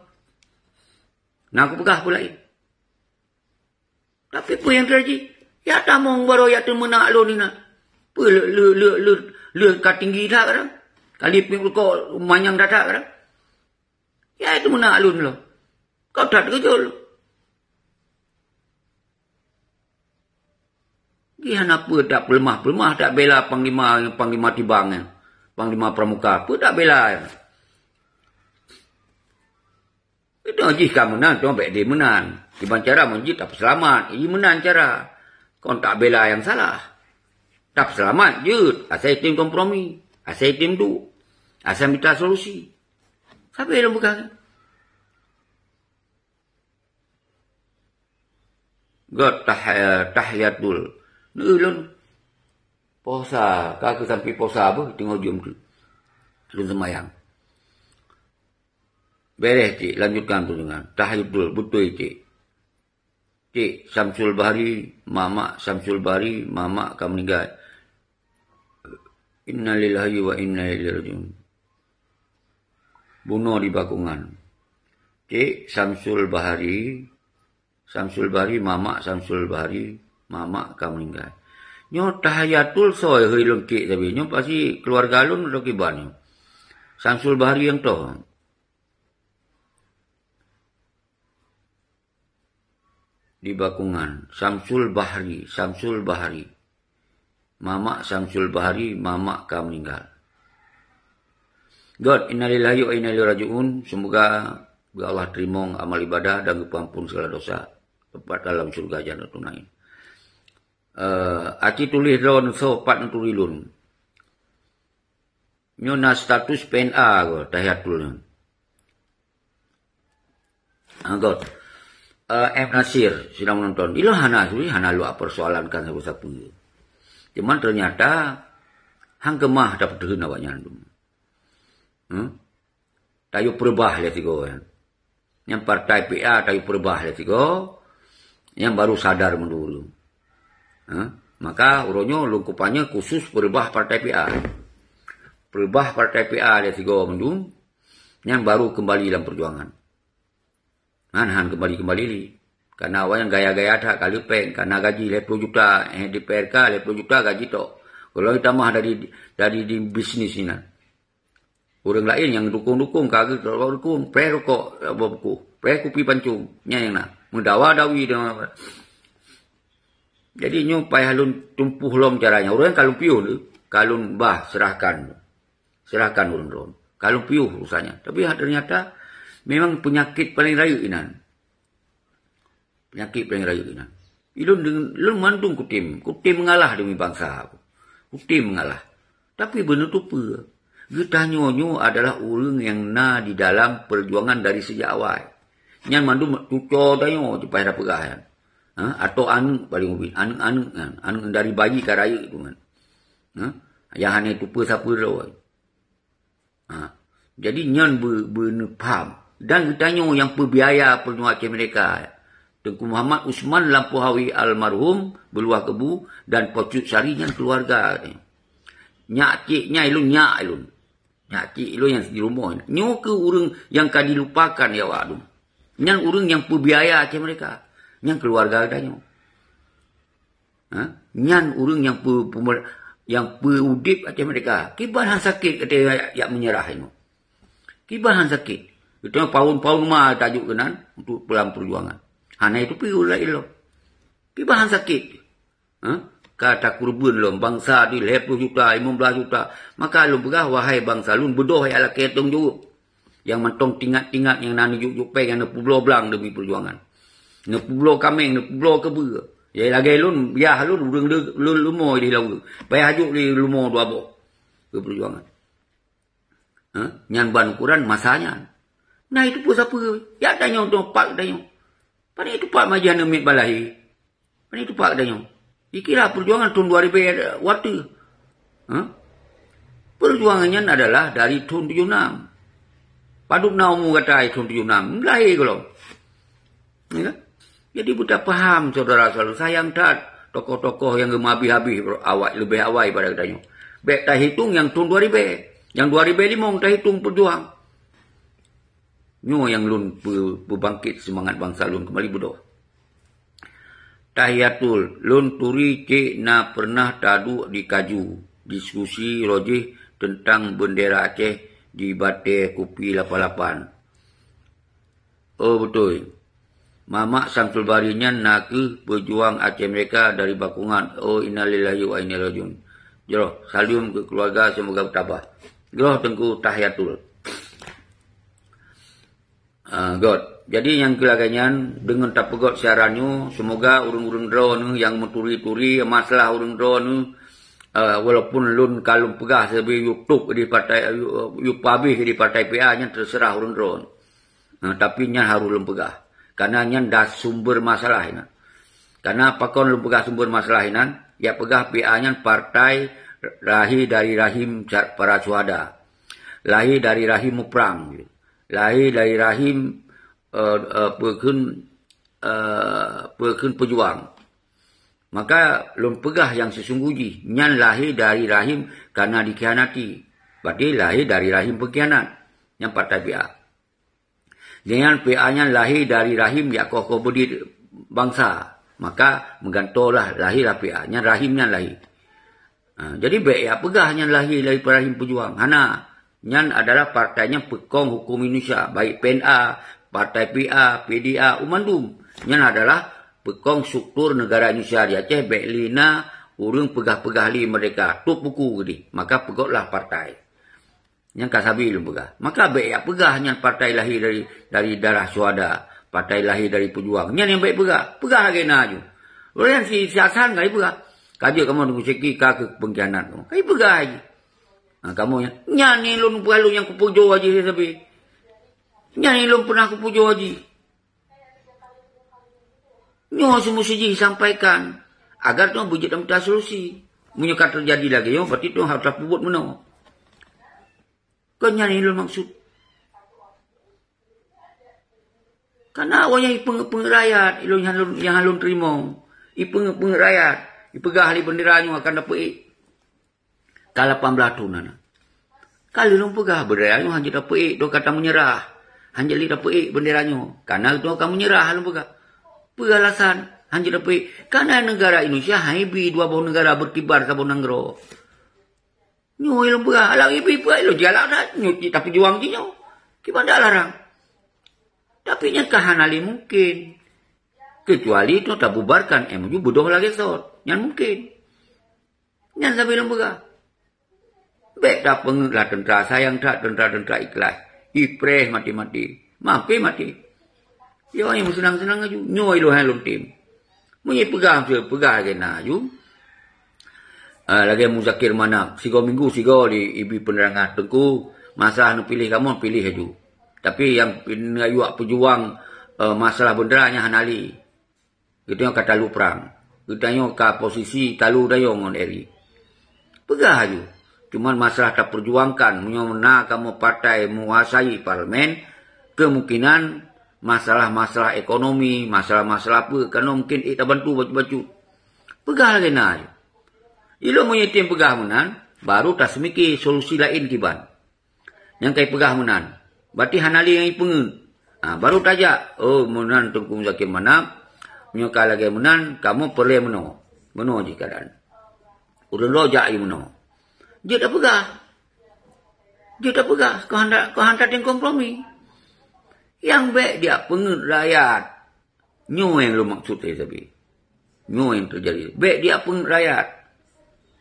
Na kupeugah peue laén. Tapi peue nyang teujadi? Ya tamong baroe ya teumeunak lôn inan. Peue le, le, le, le, le ka tinggi that kadang. Ka lipek rukok manyang that-that kadang. Ya teumeunak lôn lom. Kau that keujol. Di hana peue tak peuleumah-peuleumah, tak bela panglima, panglima tibang nyan. Panglima pramuka, peue tak bela nyan. Itu jih ka meunan, cuma bèk di meunan. Kiban cara meunjih tapeuseulamat, i meunan cara. Kon tak bela nyang salah. Tapeuseulamat jeuet, asai tem kompromi, asai tem duek, asai mita solusi. Sabe lôn peugah. Göt tah-, eh, tahiyatul. Neu lôn posa, ka keu sampai posa beuh teungoh jeuem tu. Lôn seumayang. Beres cik, lanjutkan tu dengan tahiyatul, beutôi cik. Cik Samsul Bahri, mamak Samsul Bahri, mamak ka meuninggai. Innalillahi wa inna ilaihi rajiun. Bunoe di Bakongan. Cik Samsul Bahari, Samsul Bahari, mamak Samsul Bahari, mamak ka meuninggai. Nyoe tahiyatul soe hei lôn cik sabe. Nyoe pasti keuluwarga lôn atau kiban nyoe. Samsul Bahari nyang toh. Di Bakongan, Samsul Bahri, Samsul Bahri. Mamak Samsul Bahri, mamak ka meuninggal. Göt, innalillahi wa inna ilaihi rajiun. Semoga geu Allah teurimong amal ibadah dan geupeuampon segala dosa. Teumpat dalam syurga Jannatul Naim. Eh, aci tuléh droe neusoe pat neuturi lôn. Nyoe na status P N A ko, tahiyatul nyan. Anggota, eh, M Nasir sidang menonton. Ilôn hana suri, hana luwak persoalankan sapeue-sapeue. Cuman ternyata hang keumah tapeuteun awaknyan tu. Hmm? Tayue peurubah lé sigoe nyan. Nyang partai P A tayue peurubah lé sigoe, nyang baru sadar meunurun. Ha? Maka uroe nyoe lôn kupanya khusus peurubah partai P A. Peurubah partai P A lé sigoe meunurun, nyang baru kembali lam perjuangan. Han-han kembali-kembali li. Karena awaknyan gaya-gaya that ka leupeng, karena gaji lhèe ploh juta, eh, di P R K lhèe ploh juta gaji tok. Kalau tamah dari, dari di bisnis inan. Ureueng laén nyang dukung-dukung, ka geutrok dukung, preh rukok, eh, boh buku, preh kupi pancong, nyan nyang na. Meudawa-dawi dengan. Jadi nyoe payah lôn tumpôh lom cara nyan. Ureueng ka lôn piôh lé, ka lôn bah serahkan. Serahkan ureueng droen. Ka lôn piôh urusan nyan. Tapi ternyata memang penyakit paling rayeuk inan. Penyakit paling rayeuk inan. Ilôn deung-, lôn mandum kutem, kutem mengalah demi bangsa. Kutem mengalah. Tapi beuneutupeue, geutanyoe nyoe adalah ureueng nyang na di dalam perjuangan dari sejak awai. Nyan mandum cuco tanyoe jipayah tapeugah nyan. Ha? Atau aneuk paling ubit, aneuk-aneuk nyan, aneuk dari bayi ka rayeuk tu kan. Ha? Nyang hana tupeue sapeue droe. Ha. Jadi nyan be-, beuneupham. Dan geutanyoe nyang peubiaya peurunoe Aceh Merdeka. Teungku Muhammad Usman Lampôhawi almarhum beuluwah keubu dan Po Cut Sari nyan keuluwarga katanya. Nyak cik nyan ilôn, nyak ilôn. Nyak cik ilôn nyang di rumoh. Nyoe keuh ureueng nyang ka dilupakan ya awak dum. Nyan ureueng nyang peubiaya Aceh Merdeka. Nyan keuluwarga geutanyoe. Ha? Nyan ureueng nyang peu-, peumur-, nyang peuudép Aceh Merdeka. Kiban han sakét gata jak, jak meunyeurah inoe. Kiban han sakét. Geutanyoe paun-paun ma tajok keunan untuk peurang peujuangan. Hana itu pi ulai ilom. Kiban han sakét. Ha? Ka takurban lom bangsa di lhèe ploh juta, limong blaih juta. Maka lôn peugah, wahai bangsa lôn, beudôh jak lakèe tông jaweueb. Nyang mantong tingat-tingat nyang na neujok-jok pèng nyang neupeubloe blang demi peujuangan. Neupeubloe kaméng, neupeubloe keubeue. Jadi lagèe lôn, yah lôn, ureueng le-, lôn leumo di laweue. Payah jok lé leumo dua boh keu peujuangan. Ha? Nyan ban ukuran masa nyan. Nah, itu pun sapeue. Ya tanyoe dong pak tanyoe. Pane itu pak majian miet balai. Pane itu pak tanyoe. Dikira perjuangan thon dua ribèe watèe. Ha? Perjuangan nyan adalah dari thon tujoh nam. Padub na umu gata thon tujoh nam? Lahé gohlom. Ya kan? Jadi, buta paham, saudara selalu sayang that tokoh-tokoh nyang geumeuhabéh-habéh awai, leubeh awai pada geutanyoe. Bèk tahitong nyang thon dua ribèe. Nyang dua ribèe limong tahitong peujuang. Nyoe nyang lôn peu-, peubangkét seumangat bansa lôn keumbali beudôh. Tahiyatul, lôn turi cék na peureunah taduek di kaju, diskusi roh jih teuntang beundera Aceh di batée kupi lapan-lapan. Oh, beutôi. Mamak Samsul Bahri nyan na kheueh peujuang Aceh Merdeka dari Bakungan. Oh, innalillahi wa inna ilaihi rajiun. Jroh, saleuem keu keuluwarga, seumoga beutabah. Jroh Teungku Tahiyatul. Ah, göt. Jadi nyang keu lagée nyan, deungon tapeugöt siaran nyoe, seumoga ureuëng-ureuëng droeneuh nyang meuturi-turi masalah ureuëng droeneuh, ah, walaupun lôn ka lôn peugah sabe YouTube di partai, you, you publish di partai P A nyan, teuseurah ureuëng droeneuh. Ah, tapi nyan harôh lôn peugah. Karena nyan dah sumber masalah nyan. Karena pakon lôn peugah sumber masalah nyan, ya peugah P A nyan partai lahé dari rahim sa-, para syuhada. Lahé dari rahim muprang. Lahé dari rahim, eh, eh, peue kheun, eh, peue kheun peujuang. Maka lôn peugah nyang seusunggoh jih, nyan lahé dari rahim karena dikhianati. Berarti lahé dari rahim pengkhianat. Nyan partai P A. Nyan P A nyan lahé dari rahim jak koh-koh beudit bansa. Maka meugantoe lah lahé lah P A. Nyan rahim nyan lahé. Ha, jadi bék ya peugah nyan lahé dari rahim peujuang. Hana. Nyan adalah partai nyang peukong huköm Indonesia, baik P N A, partai P A, P D A, u mandum. Nyan adalah peukong struktur negara Indonesia di Aceh, bék lé na ureuëng peugah-peugah lé merdeka. Tup buku geudeh, maka peugötlah partai. Nyan ka sabe lôn peugah. Maka bék ya peugah nyan partai lahé dari, dari darah syuhada, partai lahé dari peujuang. Nyan nyang bék peugah. Peugah lagée na ju. Ureuëng si, si Hasan ka jipeugah. Ka jeuet kamoe Teungku Syeki ka keu pengkhianat kamoe. Ka jipeugah lagée. Ha, kamoe nyan, nyan ni lôn peugah lôn nyang kupujoe jih sabe. Nyan ni lôn pernah kupujoe jih. Nyoe seumusti jih sampaikan. Agar tu beujeuet lam solusi. Meunyoe ka teujadi lagée nyoe, berarti tu harôh tapeubuet meunoe. Kon nyan ilôn maksud. Karena awaknyan ipeungeuet-peungeuet rakyat, ilôn nyang lôn, nyang lôn teurimong. Ipeungeuet-peungeuet rakyat, ipeugah lé bendera nyoe akan dapeuék. Ka lapan blaih thon na. Ka lheueh lôn peugah, bendera nyoe hanjeuet dapeuék, dua kata meunyeurah. Hanjeuet lé dapeuék bendera nyoe. Karena dua ka meunyeurah lôn peugah. Peue alasan hanjeuet dapeuék? Karena negara Indonesia hai bi dua boh negara berkibar saboh nanggroe. Nyoe ilôn peugah, alah ibi peue ilôn jigalak that, nyoe cit tapeujuang jih nyoe. Kiban dak larang. Tapi nyan ka hana lé mungken. Kecuali tu tabubarkan M O U beudôh lagée sot. Nyan mungken. Nyan sabe ilôn peugah. Bék tapeungeuet lah teuntra sayang that, teuntra-teuntra ikhlas. Ipreh maté-maté. Mampé maté. Yo, nyang meuseunang-seunang laju. Nyoe ilôn hai lôn tem. Meunyoe peugah, peugah lagée na laju. Ah, lagée Muzakir Manaf, sigoe minggu sigoe di ibi penerangan Teungku, masalah neupiléh kamoe, piléh laju. Tapi nyang neuayue peujuang, eh, masalah bendera nyan hana lé. Geutanyoe ka talu prang. Geutanyoe ka posisi talu dayong ngon Eri. Peugah laju. Cuman masalah tapeujuangkan, meunyoe na kamoe partai menguasai parlemen, kemungkinan masalah-masalah ekonomi, masalah-masalah peue, keunoe mungkin ék tabantu bacut-bacut. Peugah lagée na laju. Ilôn meunyoe tem peugah meunan, baru taseumiké solusi laén kiban. Nyang ka ipeugah meunan, berarti hana lé nyang ipeungeuet. Ha, baru tajak, oh, meunan Teungku Muzakir Manaf, meunyoe ka lagée meunan, kamoe peureulée meunoe. Meunoe jih keuadaan. Ureuëng droe jak i meunoe. Jeuet tapeugah. Jeuet tapeugah, keuhandak, keuhandak tem kompromi. Nyang bék diak peungeuet rakyat. Nyoe nyang lôn maksud lé sabe. Nyoe nyang teujadi. Bék diak peungeuet rakyat.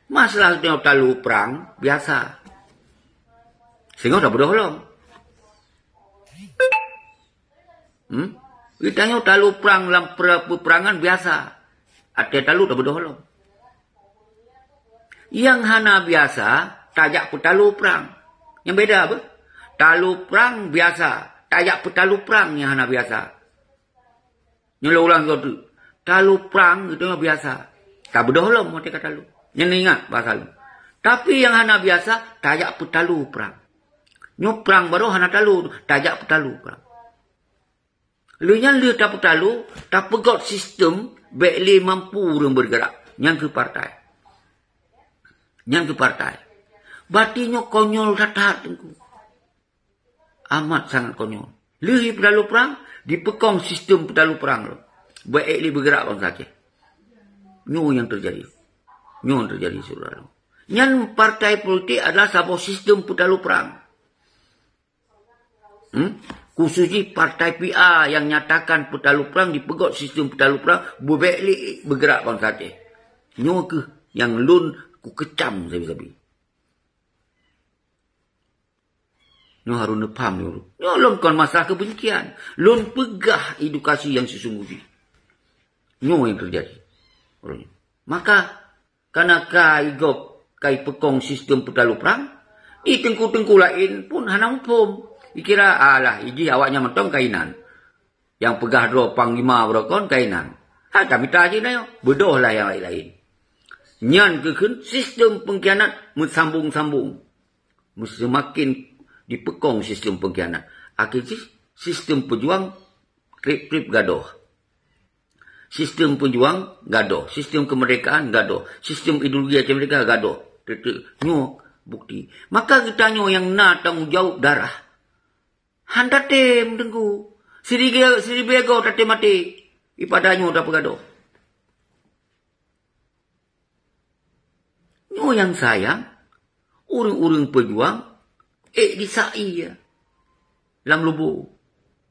Masalah nyoe talu prang, biasa. Singoh tabeudôh lom. Hmm? Geutanyoe talu prang lam pra-, peupeurangan biasa. Até talu tabeudôh lom. Nyang hana biasa, tajak peutalu prang. Nyang beda beuh. Talu prang biasa, tajak peutalu prang nyang hana biasa. Nyoe lôn ulang sigoe teuk. Talu prang geutanyoe biasa. Tabeudôh lom watée ka talu. Nyan ingat bahasa lôn. Tapi nyang hana biasa, tajak peutalu prang. Nyoe prang baroe hana talu, tajak peutalu prang. Lheueh nyan lheueh tapeutalu, tapeugöt sistem bék lé mampu ureuëng bergerak. Nyan keuh partai. Nyan keuh partai. Berarti nyoe konyol that-that Teungku. Amat sangat konyol. Lheueh peutalu prang, dipeukong sistem peutalu prang lom. Bèk ék lé beugerak bansa Aceh. Nyoe nyang teujadi. Nyoe nyang teujadi, syedara lôn. Nyan partai politik adalah saboh sistem peutalu prang. Hmm? Khusus jih partai P A nyang nyatakan peutalu prang, dipeugöt sistem peutalu prang, bubek lé beugerak bansa Aceh. Nyoe keuh nyang lôn kukecam sabe-sabe. Nyoe harôh neupham nyoe. Nyoe lôn kon masalah keubencian. Lôn peugah edukasi nyang sisunggoh jih. Nyoe nyang teujadi. Maka, kana ka igob, ka ipeukong sistem peutalu prang, di teungku-teungku laén pun hana muphom. Ikira, alah, ijih awaknyan mantong kainan. Nyang peugah droe panglima baroe kon kainan. Hai tamita jih nyoe, beudôh lah nyang laén-laén. Nyan keuh kheun sistem pengkhianat meusambung-sambung. Seumaken dipeukong sistem pengkhianat. Akhé jih sistem peujuang treb-treb gadoh. Sistem peujuang gadoh, sistem kemerdekaan gadoh, sistem ideologi Aceh Merdeka gadoh. Treb-treb nyoe bukti. Maka geutanyoe nyang na tanggong jaweueb darah, han tatem teungku. Siribèe, siribèe goe tatem maté, ipada nyoe tapeugadoh. Nyoe nyang sayang, ureuëng-ureuëng peujuang ék jisai lam lubo.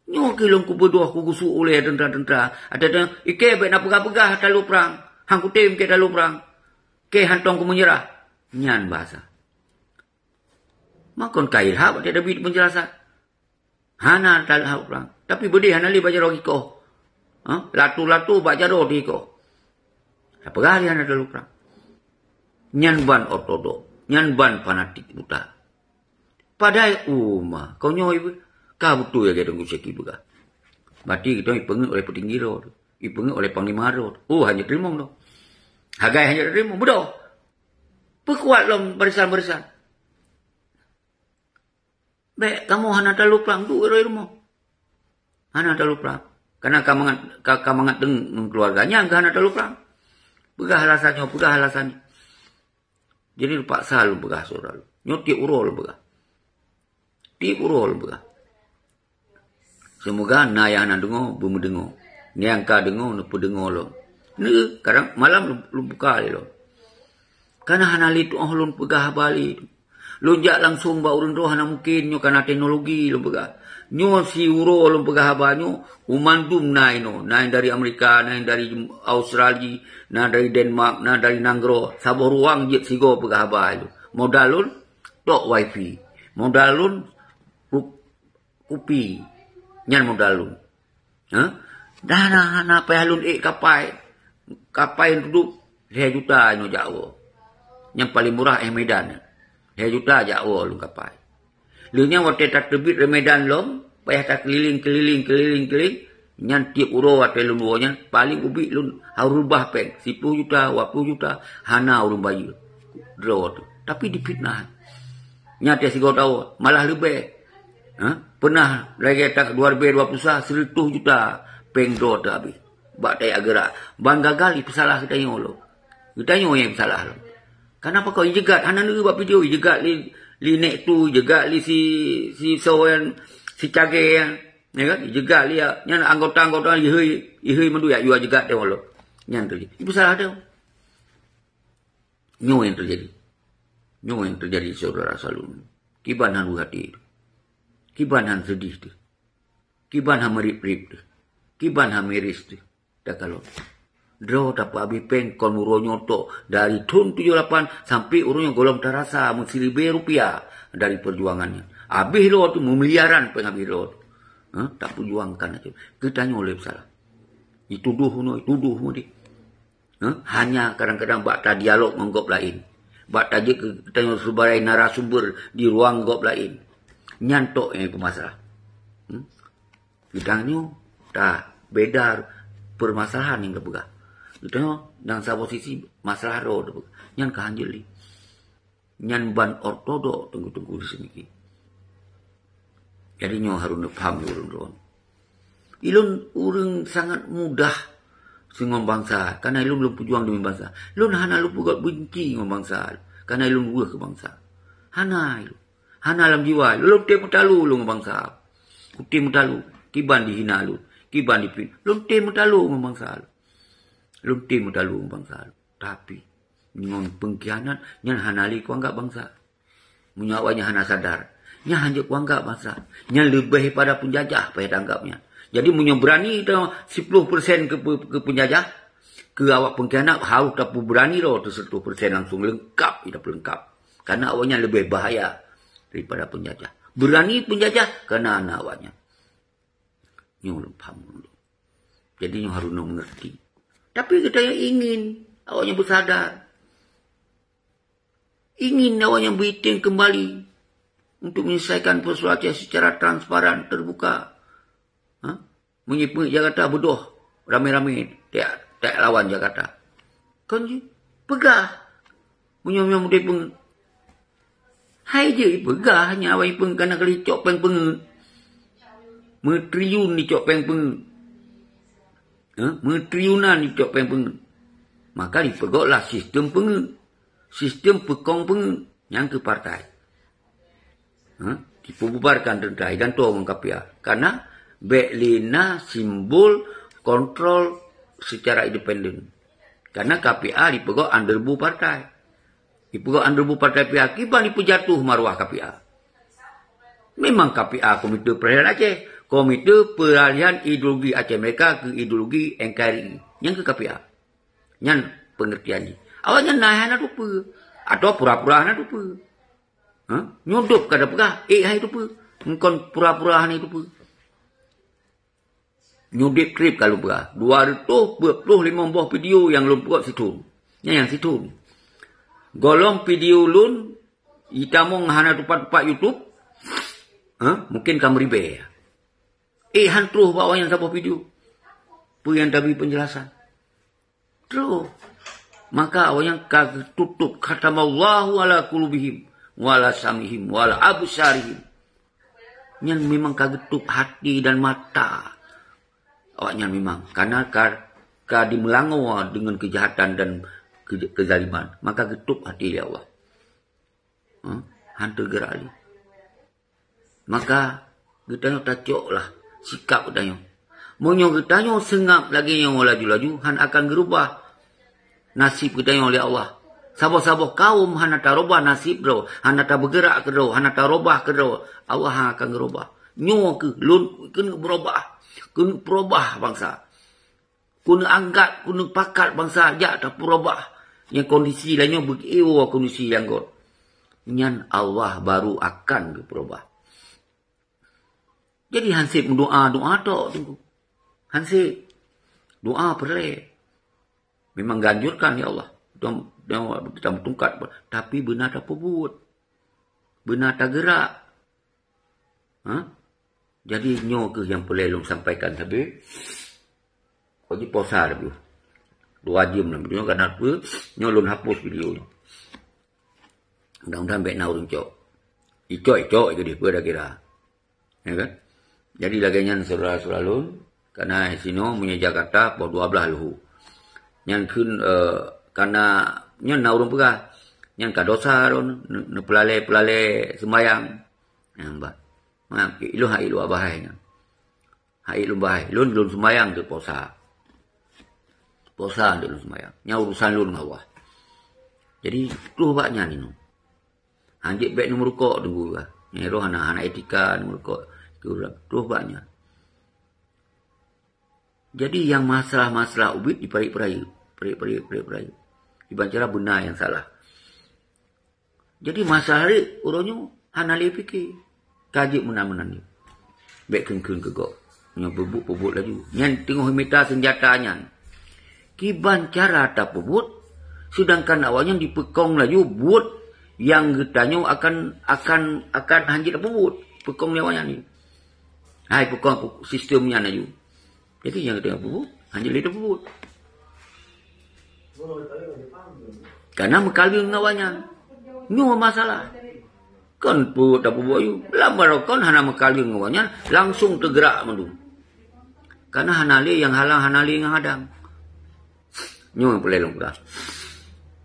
Nyoe keuh lôn kubeudôh kugusok ulèe teuntra-teuntra. Ada-ada, ikei bèk na peugah-peugah talu prang. Han kutem keu talu prang. Kei hantong kumeunyeurah. Nyan bahasa. Makon kayém that watèe David meunjeulasan. Hana talu prang. Tapi beudeh hana lé bak jaroe jikoh. Ha? Latu-latu bak jaroe jikoh. Tapeugah lé hana talu prang. Nyan ban ortodok. Nyan ban fanatik buta. Padahai uma, konyol ibu. Ka beutôi lagèe Teungku Syeki peugah. Berarti geutanyoe ipeungeut oleh peutinggi droe. Ipeungeut oleh panglima droe. Oh, hana teurimong tu. Hagai hana teurimong. Beudôh. Peukuat lom barisan-barisan. Bèk kamoe hana talu prang, duek roi rumoh. Hana talu prang. Karena ka mangat, ka, ka mangat deungon keuluwarga nyang ka hana talu prang. Peugah alasan nyoe, peugah alasan nyoe. Jadi teupaksa lôn peugah syedara lôn. Nyoe tiep uroe lôn peugah. Tiep uroe lôn peugah. Seumoga na nyang hana deungoe beumeudeungoe. Nyang ka deungoe neupeudeungoe lom. Neu, kadang malam lôn, lôn buka lé lôn. Kana hana lé tuoh lôn peugah haba lé. Lôn jak langsong bak ureuëng droe hana mungken, nyoe kana teknologi lôn peugah. Nyoe siuroe lôn peugah haba nyoe, u mandum na inoe, na nyang dari Amerika, na nyang dari Australia, na dari Denmark, na dari nanggroe, saboh ruang jeuet sigoe peugah haba lôn. Modal lôn tok wifi. Modal lôn ru-, kupi. Nyan modal lôn. Ha? Dah na, na payah lôn ék kapai. Kapai dudoe lhèe juta nyoe jak woe. Nyang paleng murah éh Medan. Lhèe juta jak woe lôn kapai. Lheueh nyan watèe tateubiet ré Medan lom, payah takeulileng-keulileng-keulileng-keulileng, nyan tiep uroe watèe lôn woe nyan, paleng ubit lôn harôh reubah péng, siploh juta, dua ploh juta, hana ureuëng bayeue droe teuh. Tapi difitnah. Nyan tiep sigoe tawoe, malah leubeh. Ha? Peunah lagèe that dua ribèe dua ploh sa, sireutoh juta péng droe teuh habéh. Bak tajak geura. Ban gagal ipeusalah geutanyoe lom. Geutanyoe nyang ipeusalah lom. Kenapa kok ijeugat? Hana neueu bak video, ijeugat lé, lé nèk tu, ijeugat lé si, si soe nyan, si cagèe nyan. Ya kan? Ijeugat lé nyan anggota-anggota ihôi, ihôi mandum yak jua jeugat teuh lom. Nyan tu. Ipeusalah teuh. Nyoe nyang teujadi. Nyoe nyang teujadi syedara saleuem. Kiban han weueh até teuh. Kiban han seudeh teuh. Kiban han meurip-rip teuh. Kiban han miris teuh. Takalon. Droe tapeuhabéh péng kon uroe nyoe tok dari thon tujoh lapan sampai uroe nyoe gohlom tarasa meusiribèe rupiah dari peujuangan nyan. Habéh droe teuh meumiliaran péng habéh droe teuh. Ha? Tapeujuangkan aja. Geutanyoe lé salah. Itudoh unoe, itudoh unoe. Hah? Hanya kadang-kadang bak tadialog ngon gob laén. Bak tajeuet keu geutanyoe sibagai narasumber di ruang gob laén. Nyan tok nyang peumasalah. Hmm? Geutanyoe tabeda peumasalahan nyang geupeugah. Geutanyoe nyang saboh sisi masalah droe geupeugah. Nyan ka hanjeuet lé. Nyan ban ortodok teungku-teungku di sini. Jadi nyoe harôh neupaham lé ureuëng droe. Ilôn ureuëng sangat mudah singon bansa, karena ilôn lôn peujuang demi bansa. Lôn hana lôn peugot benci ngon bansa, karena ilôn weueh keu bansa. Hana ilôn. Hana lam jiwa ilôn. Lôn teupeutalu lôn ngon bansa. Kutem meutalô, kiban dihina lôn, kiban dipit. Lôn tem meutalô ngon bansa lôn. Lôn tem meutalô ngon bansa lôn. Tapi, ngon pengkhianat, nyan hana lé kuanggap bansa. Meunyoe awaknyan hana sadar, nyan hanjeuet kuanggap bansa. Nyan leubeh pada peunjajah payah tanggap nyan. Jadi, meunyoe beurani tanyoe siploh persen keu, keu peunjajah, keu awak pengkhianat harôh tapeubeurani droe teuh siploh persen langsung leungkap, ita peuleungkap. Karena awaknyan leubeh bahaya daripada peunjajah. Beurani peunjajah karena na awaknyan. Nyoe lôn paham lôn. Jadi nyoe harôh meungerti. Tapi geutanyoe ingin awaknyan beusadar. Ingin awaknyan beuiténg keumbali untuk menyelesaikan persoalan Aceh secara transparan, terbuka. Ha? Meunyoe peungeuet Jakarta beudôh ramé-ramé, tajak, tajak lawan Jakarta. Kon jih, peugah. Meunyoe memang udeb peungeuet. Hai jeuet peugah, nyan awai peungeuet kana kali cok péng peungeuet. Meutriliun dicok péng peungeuet. Eh, meutriliunan dicok péng peungeuet. Maka dipeugoklah sistem peungeuet. Sistem peukong peungeuet. Nyang keu partai. Ha? Dipeububarkan teuntara, gantoe ngon K P A. Karena bék lé na simbol kontrol secara independen. Karena K P A dipeugok underbu partai. Dipeugok underbu partai P A, kiban dipeujatuh maruah K P A. Memang K P A Komite Peralihan Aceh, Komite Peralihan Ideologi Aceh Merdeka keu ideologi N K R I. Nyang keu K P A. Nyan pengertian jih. Awaknyan na hana tupeue, atawa pura-pura hana tupeue. Ha? Nyoe dub ka tapeugah, ék hai tupeue. Kon pura-pura hana tupeue. Nyoe deb treb ka lôn peugah. Dua reutôh peuet ploh limong boh video nyang lôn peugah sithon. Nyan nyang sithon. Gohlom video lôn jitamong hana tupat-tupat YouTube. Ha? Mungkin ka meuribèe. Ék han troh bak awaknyan saboh video. Peue nyang tabri peunjelasan. Troh. Maka awaknyan ka geututôp, khatamallahu ala qulubihim, wa ala sam'ihim, wa ala absarihim. Nyan memang ka geutôp hati dan mata awaknyan memang. Karena ka, ka dimeulangoe deungon keujahatan dan ke-, keuzaliman. Maka geutôp hati lé Allah. Ha? Han teugerak lé. Maka, geutanyoe tacoklah sikap geutanyoe. Meunyoe geutanyoe seungab lagèe nyoe laju-laju, han akan geurubah nasib geutanyoe lé Allah. Saboh-saboh kawöm hana tarubah nasib droe, hana tabeugerak keudroe, hana tarubah keudroe, Allah han akan geurubah. Nyoe keuh lôn keuneuk beurubah, keuneuk peurubah bansa. Keuneuk angkat, keuneuk pakat bansa jak tapeurubah nyang kondisi lagèe nyoe beugitu kondisi nyang göt. Nyan Allah baru akan geupeurubah. Jadi han sép meudoa-doa tok Teungku. Han sép. Doa peureulèe. Memang geuanjurkan lé Allah. Tang, tang, tang tungkat, tapi beuna tapeubuet. Beuna tagerak. Ha? Jadi nyoe keuh nyang peureulèe lôn sampaikan sabe. Kok jiposa dulu. Dua jam lah video, karena apa? Nyoe lôn hapus video nyoe. Mudah-mudahan bèk na ureueng cok. Icok-icok itu dia, pada kira. Ya kan? Jadi lagèe nyan saudara-saudara lôn, karena sinoe meunyoe Jakarta poh dua belas leuhô. Nyan kheun, eh, karena nyan na ureueng peugah, nyan ka dosa lôn, ne-, neupeulalè-peulalè sembayang. Nyan bah. Maaf, ilôn hai luwa bahai nyan. Hai lôn bahai, lôn, lôn sembayang di posa. Posa di lôn sembayang. Nyan urusan lôn ngon Allah. Jadi, troh bak nyan inoe. Hanjeuet bèk neumeuruko Teungku bah. Nyan roh hana, hana etika neumeuruko. Troh bak nyan. Jadi, nyang masalah-masalah ubit diparit peurayeuk. Parit, parit, parit peurayeuk. Diban cara beuna nyang salah. Jadi masalah rhot uroe nyoe hana lé pike. Ka jeuet meunan-meunan nyoe. Bèk kheun-kheun keu gob. Nyoe peubuet-peubuet laju. Nyan teungoh mita seunjata nyan. Kiban cara tapeubuet, seudangkan awaknyan jipeukong laju buet nyang geutanyoe akan, akan, akan hanjeuet tapeubuet. Peukong lé awaknyan nyoe. Hai peukong sistem nyan laju. Jadi nyang geutanyoe peubuet, hanjeuet lé tapeubuet. Karena meukalon ngon awaknyan. Nyoe masalah. Kon peubuet tapeubuet yue. Lam barokon hana meukalon ngon awaknyan, langsung teugerak mandum. Karena hana lé nyang halang, hana lé nyang hadang. Nyoe peureulèe lôn peugah.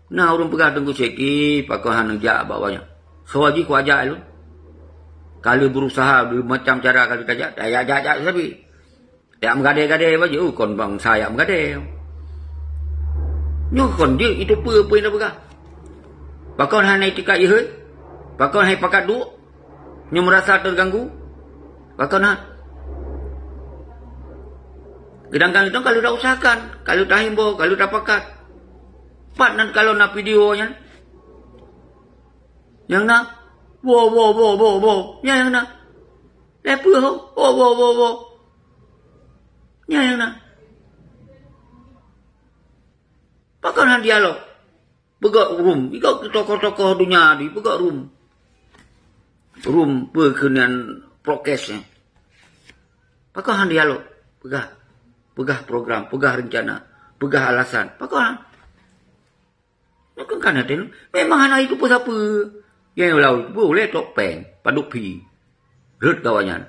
Na ureueng peugah Teungku Syeki, pakon hana jak bak awaknyan. Soe jih kuajak lôn. Ka lheueh berusaha, macam cara ka lheueh tajak, tajak-jak sabe. Jak meugadée-gadée baju, oh, kon bansa jak meugadée. Nyoe kon jeuet itu peue-peue nyang peugah. Pakon hana itikad jeuhet? Pakon hai pakat duek? Nyoe meurasa teuganggu? Pakon han? Keudangkan itu ka lheueh tausahakan, ka lheueh tahimbau, ka lheueh tapakat. Pat nan kalon na video nyan? Nyang na, wo, wo, wo, wo, wo. Nyan nyang na. Lé peue ho? Wo, wo, wo, wo. Nyan nyang na. Pakon han dialog? Peugah rum. Igoe tokoh-tokoh dunia di peugah rum. Rum peue keunan prokes nyan. Pakon han dialog? Peugah. Peugah program, peugah rencana, peugah alasan. Pakon han? Nyoe kan kana teuh, memang hana itu peue sapeue. Nyang lalu boleh tok péng, padub phi. Rhot kawan nyan.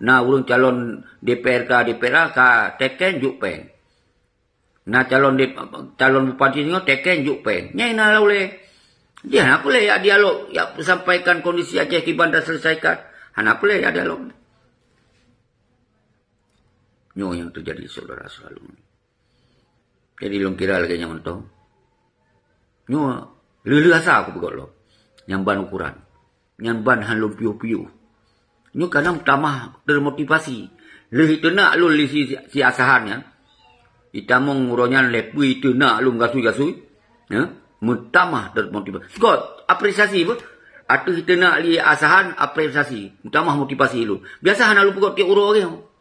Na ureuëng calon D P R ka, D P R ka teken juk péng. Na calon D-, calon bupati singoh teken juk péng. Nyang na lalu lé. Dia hana peureulée yak dialog, yak sampaikan kondisi Aceh kiban dan selesaikan. Hana peureulée yak dialog. Nyoe nyang teujadi, saudara selalu. Jadi lôn kira lagée nyan mantong. Nyoe lheueh-lheueh asa kupeugah lom. Nyang ban ukuran. Nyan ban han lôn piôh-piôh. Nyoe kadang tamah termotivasi. Lheueh iteunak lôn lé si, si asahan nyan. Itamong uroe nyan lé peue iteunak lôn gasui-gasui. Ya, meutamah termotivasi. Kot, apresiasi beuh. Ateueh iteunak lé asahan, apresiasi. Meutamah motivasi lôn. Biasa hana lôn peugah tiep uroe lagée nyoe.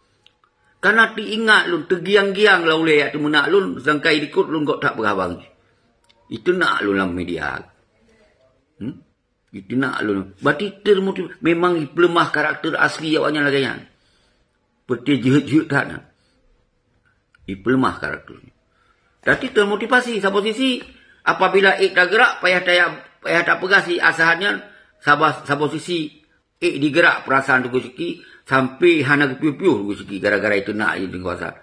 Kana teuingat lôn, teugiang-giang lam ulée yak teumeunak lôn, sangkai dikot lôn gok that peugah bang. Iteunak lôn lam media. Hmm? Iteunak lôn. Berarti termotiv-, memang ipeuleumah karakter asli awak nyan lagée nyan. Berarti jeuhet-jeuhet that nyan. Ipeuleumah karakter. Berarti termotivasi, saboh sisi, apabila ék tagerak, payah taya-, payah tapeugah si asahan nyan, saboh, saboh sisi, ék digerak peurasaan Teungku Siki sampai hana geupiôh-piôh Teungku Siki gara-gara iteunak jih Teungku Hasan.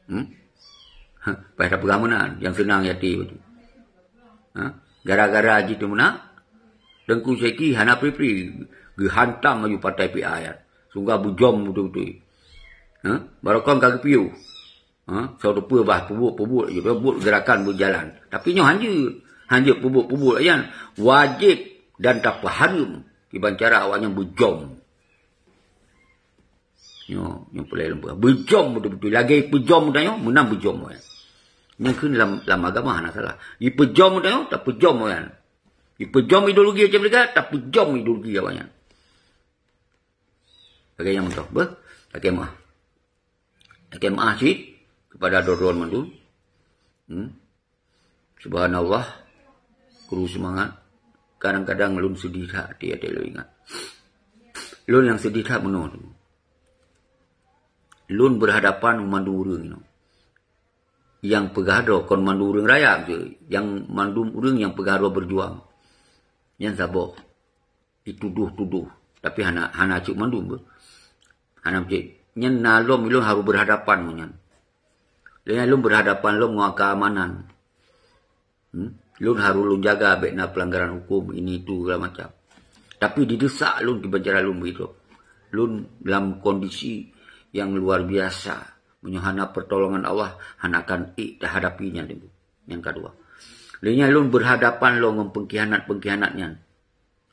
Hmm? Ha, payah tapeugah meunan, nyang seunang yatim tu. Ha? Gara-gara jih teumeunak, Teungku Siki hana pri-pri, geuhantam laju partai P A nyan. Sungguh beujom beutôi-beutôi. Ha? Barokon ka geupiôh. Ha? Soe teupeue bah peubuet-peubuet je, peubuet gerakan beujalan. Tapi nyoe hanjeuet. Hanjeuet peubuet-peubuet nyan wajéb dan tapeuhareuem kiban cara awak nyan beujom. Nyoe, nyoe peulai lôn peugah. Beujom beutôi-beutôi. Lagée peujom tanyoe, meunan beujom awak nyan. Nyang kheun lam, lam agama hana salah. Ipeujom tanyoe, tapeujom awak nyan. Ipeujom ideologi Aceh Merdeka, tapeujom ideologi awak nyan. Lagée nyan mantong. Beuh? Lagée meuah. Lagée meuah cit kepada droe-droe mandum. Hmm? Subhanallah, kru seumangat. Kadang-kadang lôn seudih that até, até lôn ingat. Lôn nyang seudih that meunoe tu. Lôn beurhadapan ngon mandum ureuëng nyoe. Nyang peugah droe kon mandum ureuëng rakyat tu, nyang mandum ureuëng nyang peugah droe beujuang. Nyan saboh. Ditudoh-tudoh. Tapi hana, hana cit mandum beuh. Hana cit. Nyan na lom ilôn harôh beurhadapan ngon nyan. Lé nyan lôn beurhadapan lom ngon keamanan. Hmm? Lôn harôh lôn jaga bék na peulanggaran huköm, ini itu segala macam. Tapi didesak lôn kiban cara lôn begitu. Lôn lam kondisi nyang luar biasa. Meunyoe hana pertolongan Allah, hana akan ék tahadapi nyan teungku. Nyang kedua. Lé nyan lôn beurhadapan lom ngon pengkhianat-pengkhianat nyan.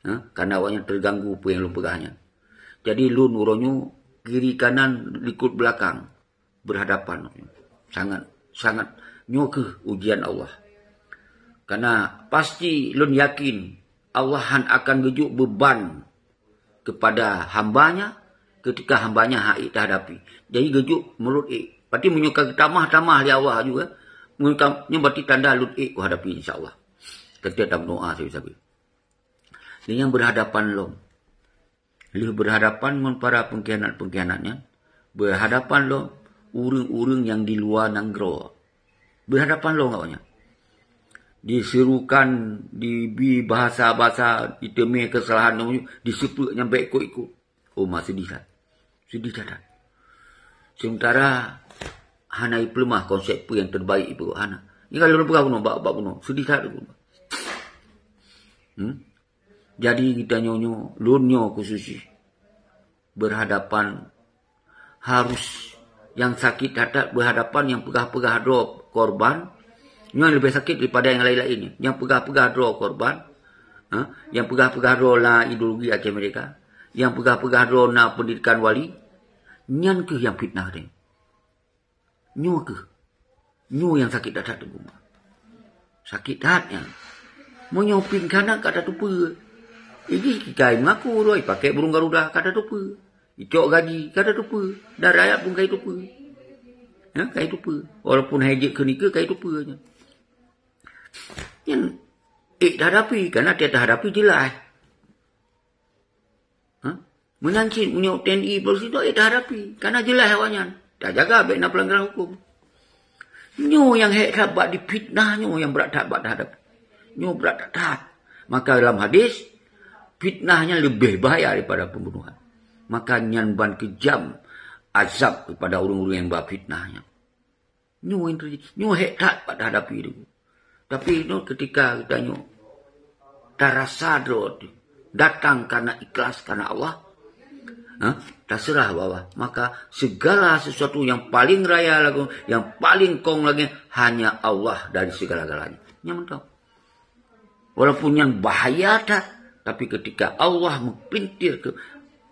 Ha? Karena awaknyan teuganggu peue nyang lôn peugah nyan. Jadi lôn uroe nyoe kiri kanan likot beulakang beurhadapan. Sangat, sangat nyoe kheueh ujian Allah. Karena pasti lôn yakin Allah han akan geujok beuban kepada hamba-Nya ketika hamba-Nya hak ék tahadapi. Jadi geujok meurot ék. Berarti meunyoe ka geutamah-tamah lé Allah juga, meunyoe ka, nyoe berarti tanda lôn ék kuhadapi insya Allah. Teuntèe tameudoa sabe-sabe. Lé nyan beurhadapan lom. Lheueh beurhadapan ngon para pengkhianat-pengkhianat nyan, beurhadapan lom ureuëng-ureuëng nyang di luwa nanggroe. Beurhadapan lom awaknyan. Diserukan, dibi bahasa-bahasa, diteumé keusalahan, diseupeuek nyang bék ikot-ikot. Oh, ma seudih that. Seudih that. Sementara hana ipeuleumah konsep peue nyang terbaik ipeubuet, hana. Nyoe ka lôn peugah bunoe, bak, bak bunoe. Seudih that. Hmm? Jadi geutanyoe nyoe, lôn nyoe khusus jih. Berhadapan harus nyang sakét that-that berhadapan nyang peugah-peugah droe korban, nyoe leubeh sakét daripada nyang laén-laén. Nyang peugah-peugah droe korban, ha? Nyang peugah-peugah droe na ideologi Aceh Merdeka, nyang peugah-peugah droe na pendidikan wali, nyan kheueh nyang fitnah teuh. Nyoe kheueh. Nyoe nyang sakét that-that teungku. Sakét that nyan. Meunyoe pih kana ka tateupeue. Iji kikai mengaku roh pakai burung garuda ka tateupeue. Icok gaji ka tateupeue. Dan rakyat pun ka iteupeue. Ya, ka iteupeue. Walaupun hai jeuet keu nikeue ka iteupeue nyan. Nyan ék tahadapi, kana tiep tahadapi jeulaih. Ha? Meunan cit meunyoe T N I polisi tu ék tahadapi, kana jeulaih awaknyan. Tajaga bék na peulanggaran huköm. Nyoe nyang hék that bak difitnah, nyoe nyang brat that bak tahadapi. Nyoe brat that-that. Maka dalam hadis, fitnah nyan leubeh bahaya daripada pembunuhan. Maka nyan ban keujam azab kepada ureuëng-ureuëng nyang ba fitnah nyan. Nyoe nyang teujadi, nyoe hék that bak tahadapi tu. Tapi nyoe ketika geutanyoe tarasa droe teuh datang karena ikhlas karena Allah, ha, taseurah bak Allah, maka segala sesuatu yang paling raya lagoe, yang paling kong lagée, hanya Allah dari segala-galanya. Nyan mantong. Walaupun nyan bahaya that, tapi ketika Allah meupelintir keu,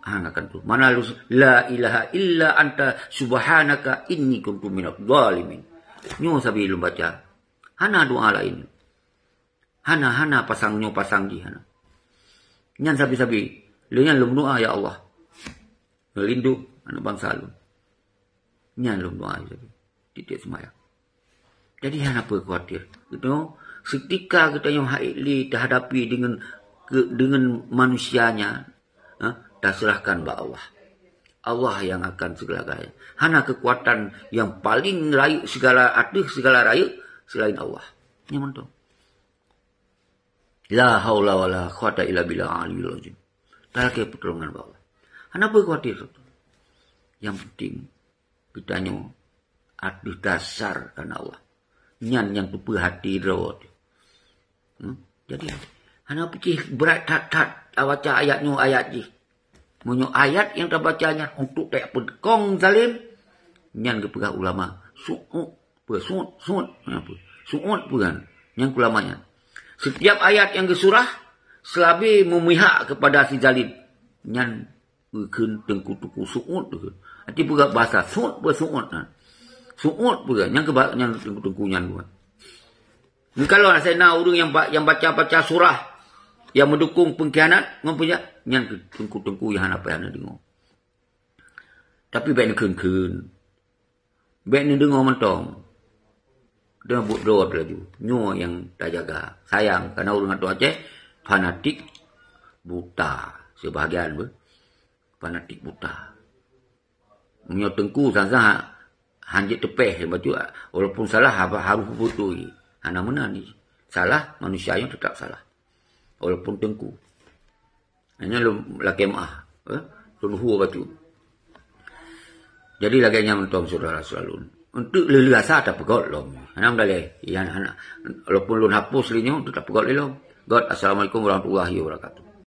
hana kan tu. Mana lu, "La ilaha illa anta subhanaka inni kuntu minadh dhalimin." Nyoe sabe lôn baca. Hana doa laén. Hana, hana pasang nyoe pasang jih hana. Nyan sabe-sabe. Lé nyan lôn doa, "Ya Allah, lindong aneuk bansa lôn." Nyan lôn doa sabe. Tiep-tiep seumayang. Jadi hana peue khawatir. Gitu, seketika geutanyoe hana lé tahadapi dengan ke, dengan manusia nyan, ha, taseurahkan bak Allah. Allah yang akan segala-galanya. Hana kekuatan yang paling rayeuk segala ateueh segala rayeuk selain Allah. Nyan mantong. La haula wala quwata illa billah aliyul azim. Talakée pertolongan bak Allah. Hana peue khawatir. Yang penting geutanyoe ateueh dasar karena Allah. Nyan nyang teupeue hati droe teuh. Hmm? Jadi, hana picéh brat that-that tabaca ayat nyoe ayat jih. Meunyoe ayat nyang tabaca nyan untuk tapeukong zalim, nyan geupeugah ulama, su'ud, peue su'ud, su'ud, nyan peue? Su'ud peue nyan? Nyan ulama nyan. Setiap ayat nyang geusurah, seulabe memihak kepada si zalim, nyan geukheun teungku-teungku su'ud geukheun. Arti peugah bahasa su'ud, peue su'ud nyan? Su'ud peue nyan? Nyan keu ba-, nyan teungku-teungku nyan bukan. Meukalon asai na ureuëng nyang ba-, nyang baca-baca surah nyang meudukung peungkhianat ngon peunjahat, nyan keu teungku-teungku nyang hana payah neudeungoe. Tapi bék neukheun-kheun. Bék neudeungoe mantong. Deungoe buet droe laju. Nyoe nyang tajaga. Sayang, karena ureuëng ateueh Aceh fanatik buta. Sebahagian beuh fanatik buta. Meunyoe teungku sang-sang han jeuet teupéh, bacut, walaupun salah, ha-, harôh beutôi. Hana meunan jih. Salah, manusia nyoe teutap salah. Walaupun teungku. Hanya lôn lakée meuáh, eh? Lôn hue bacut. Jadi lagée nyan mantong syedara seulalu. Untuk lheueh-lheueh asa tapeugöt lom. Hana meudaléh. Iya hana. Walaupun lôn hapus lé nyoe, teutap peugöt lé lom. Göt, Assalamualaikum warahmatullahi wabarakatuh.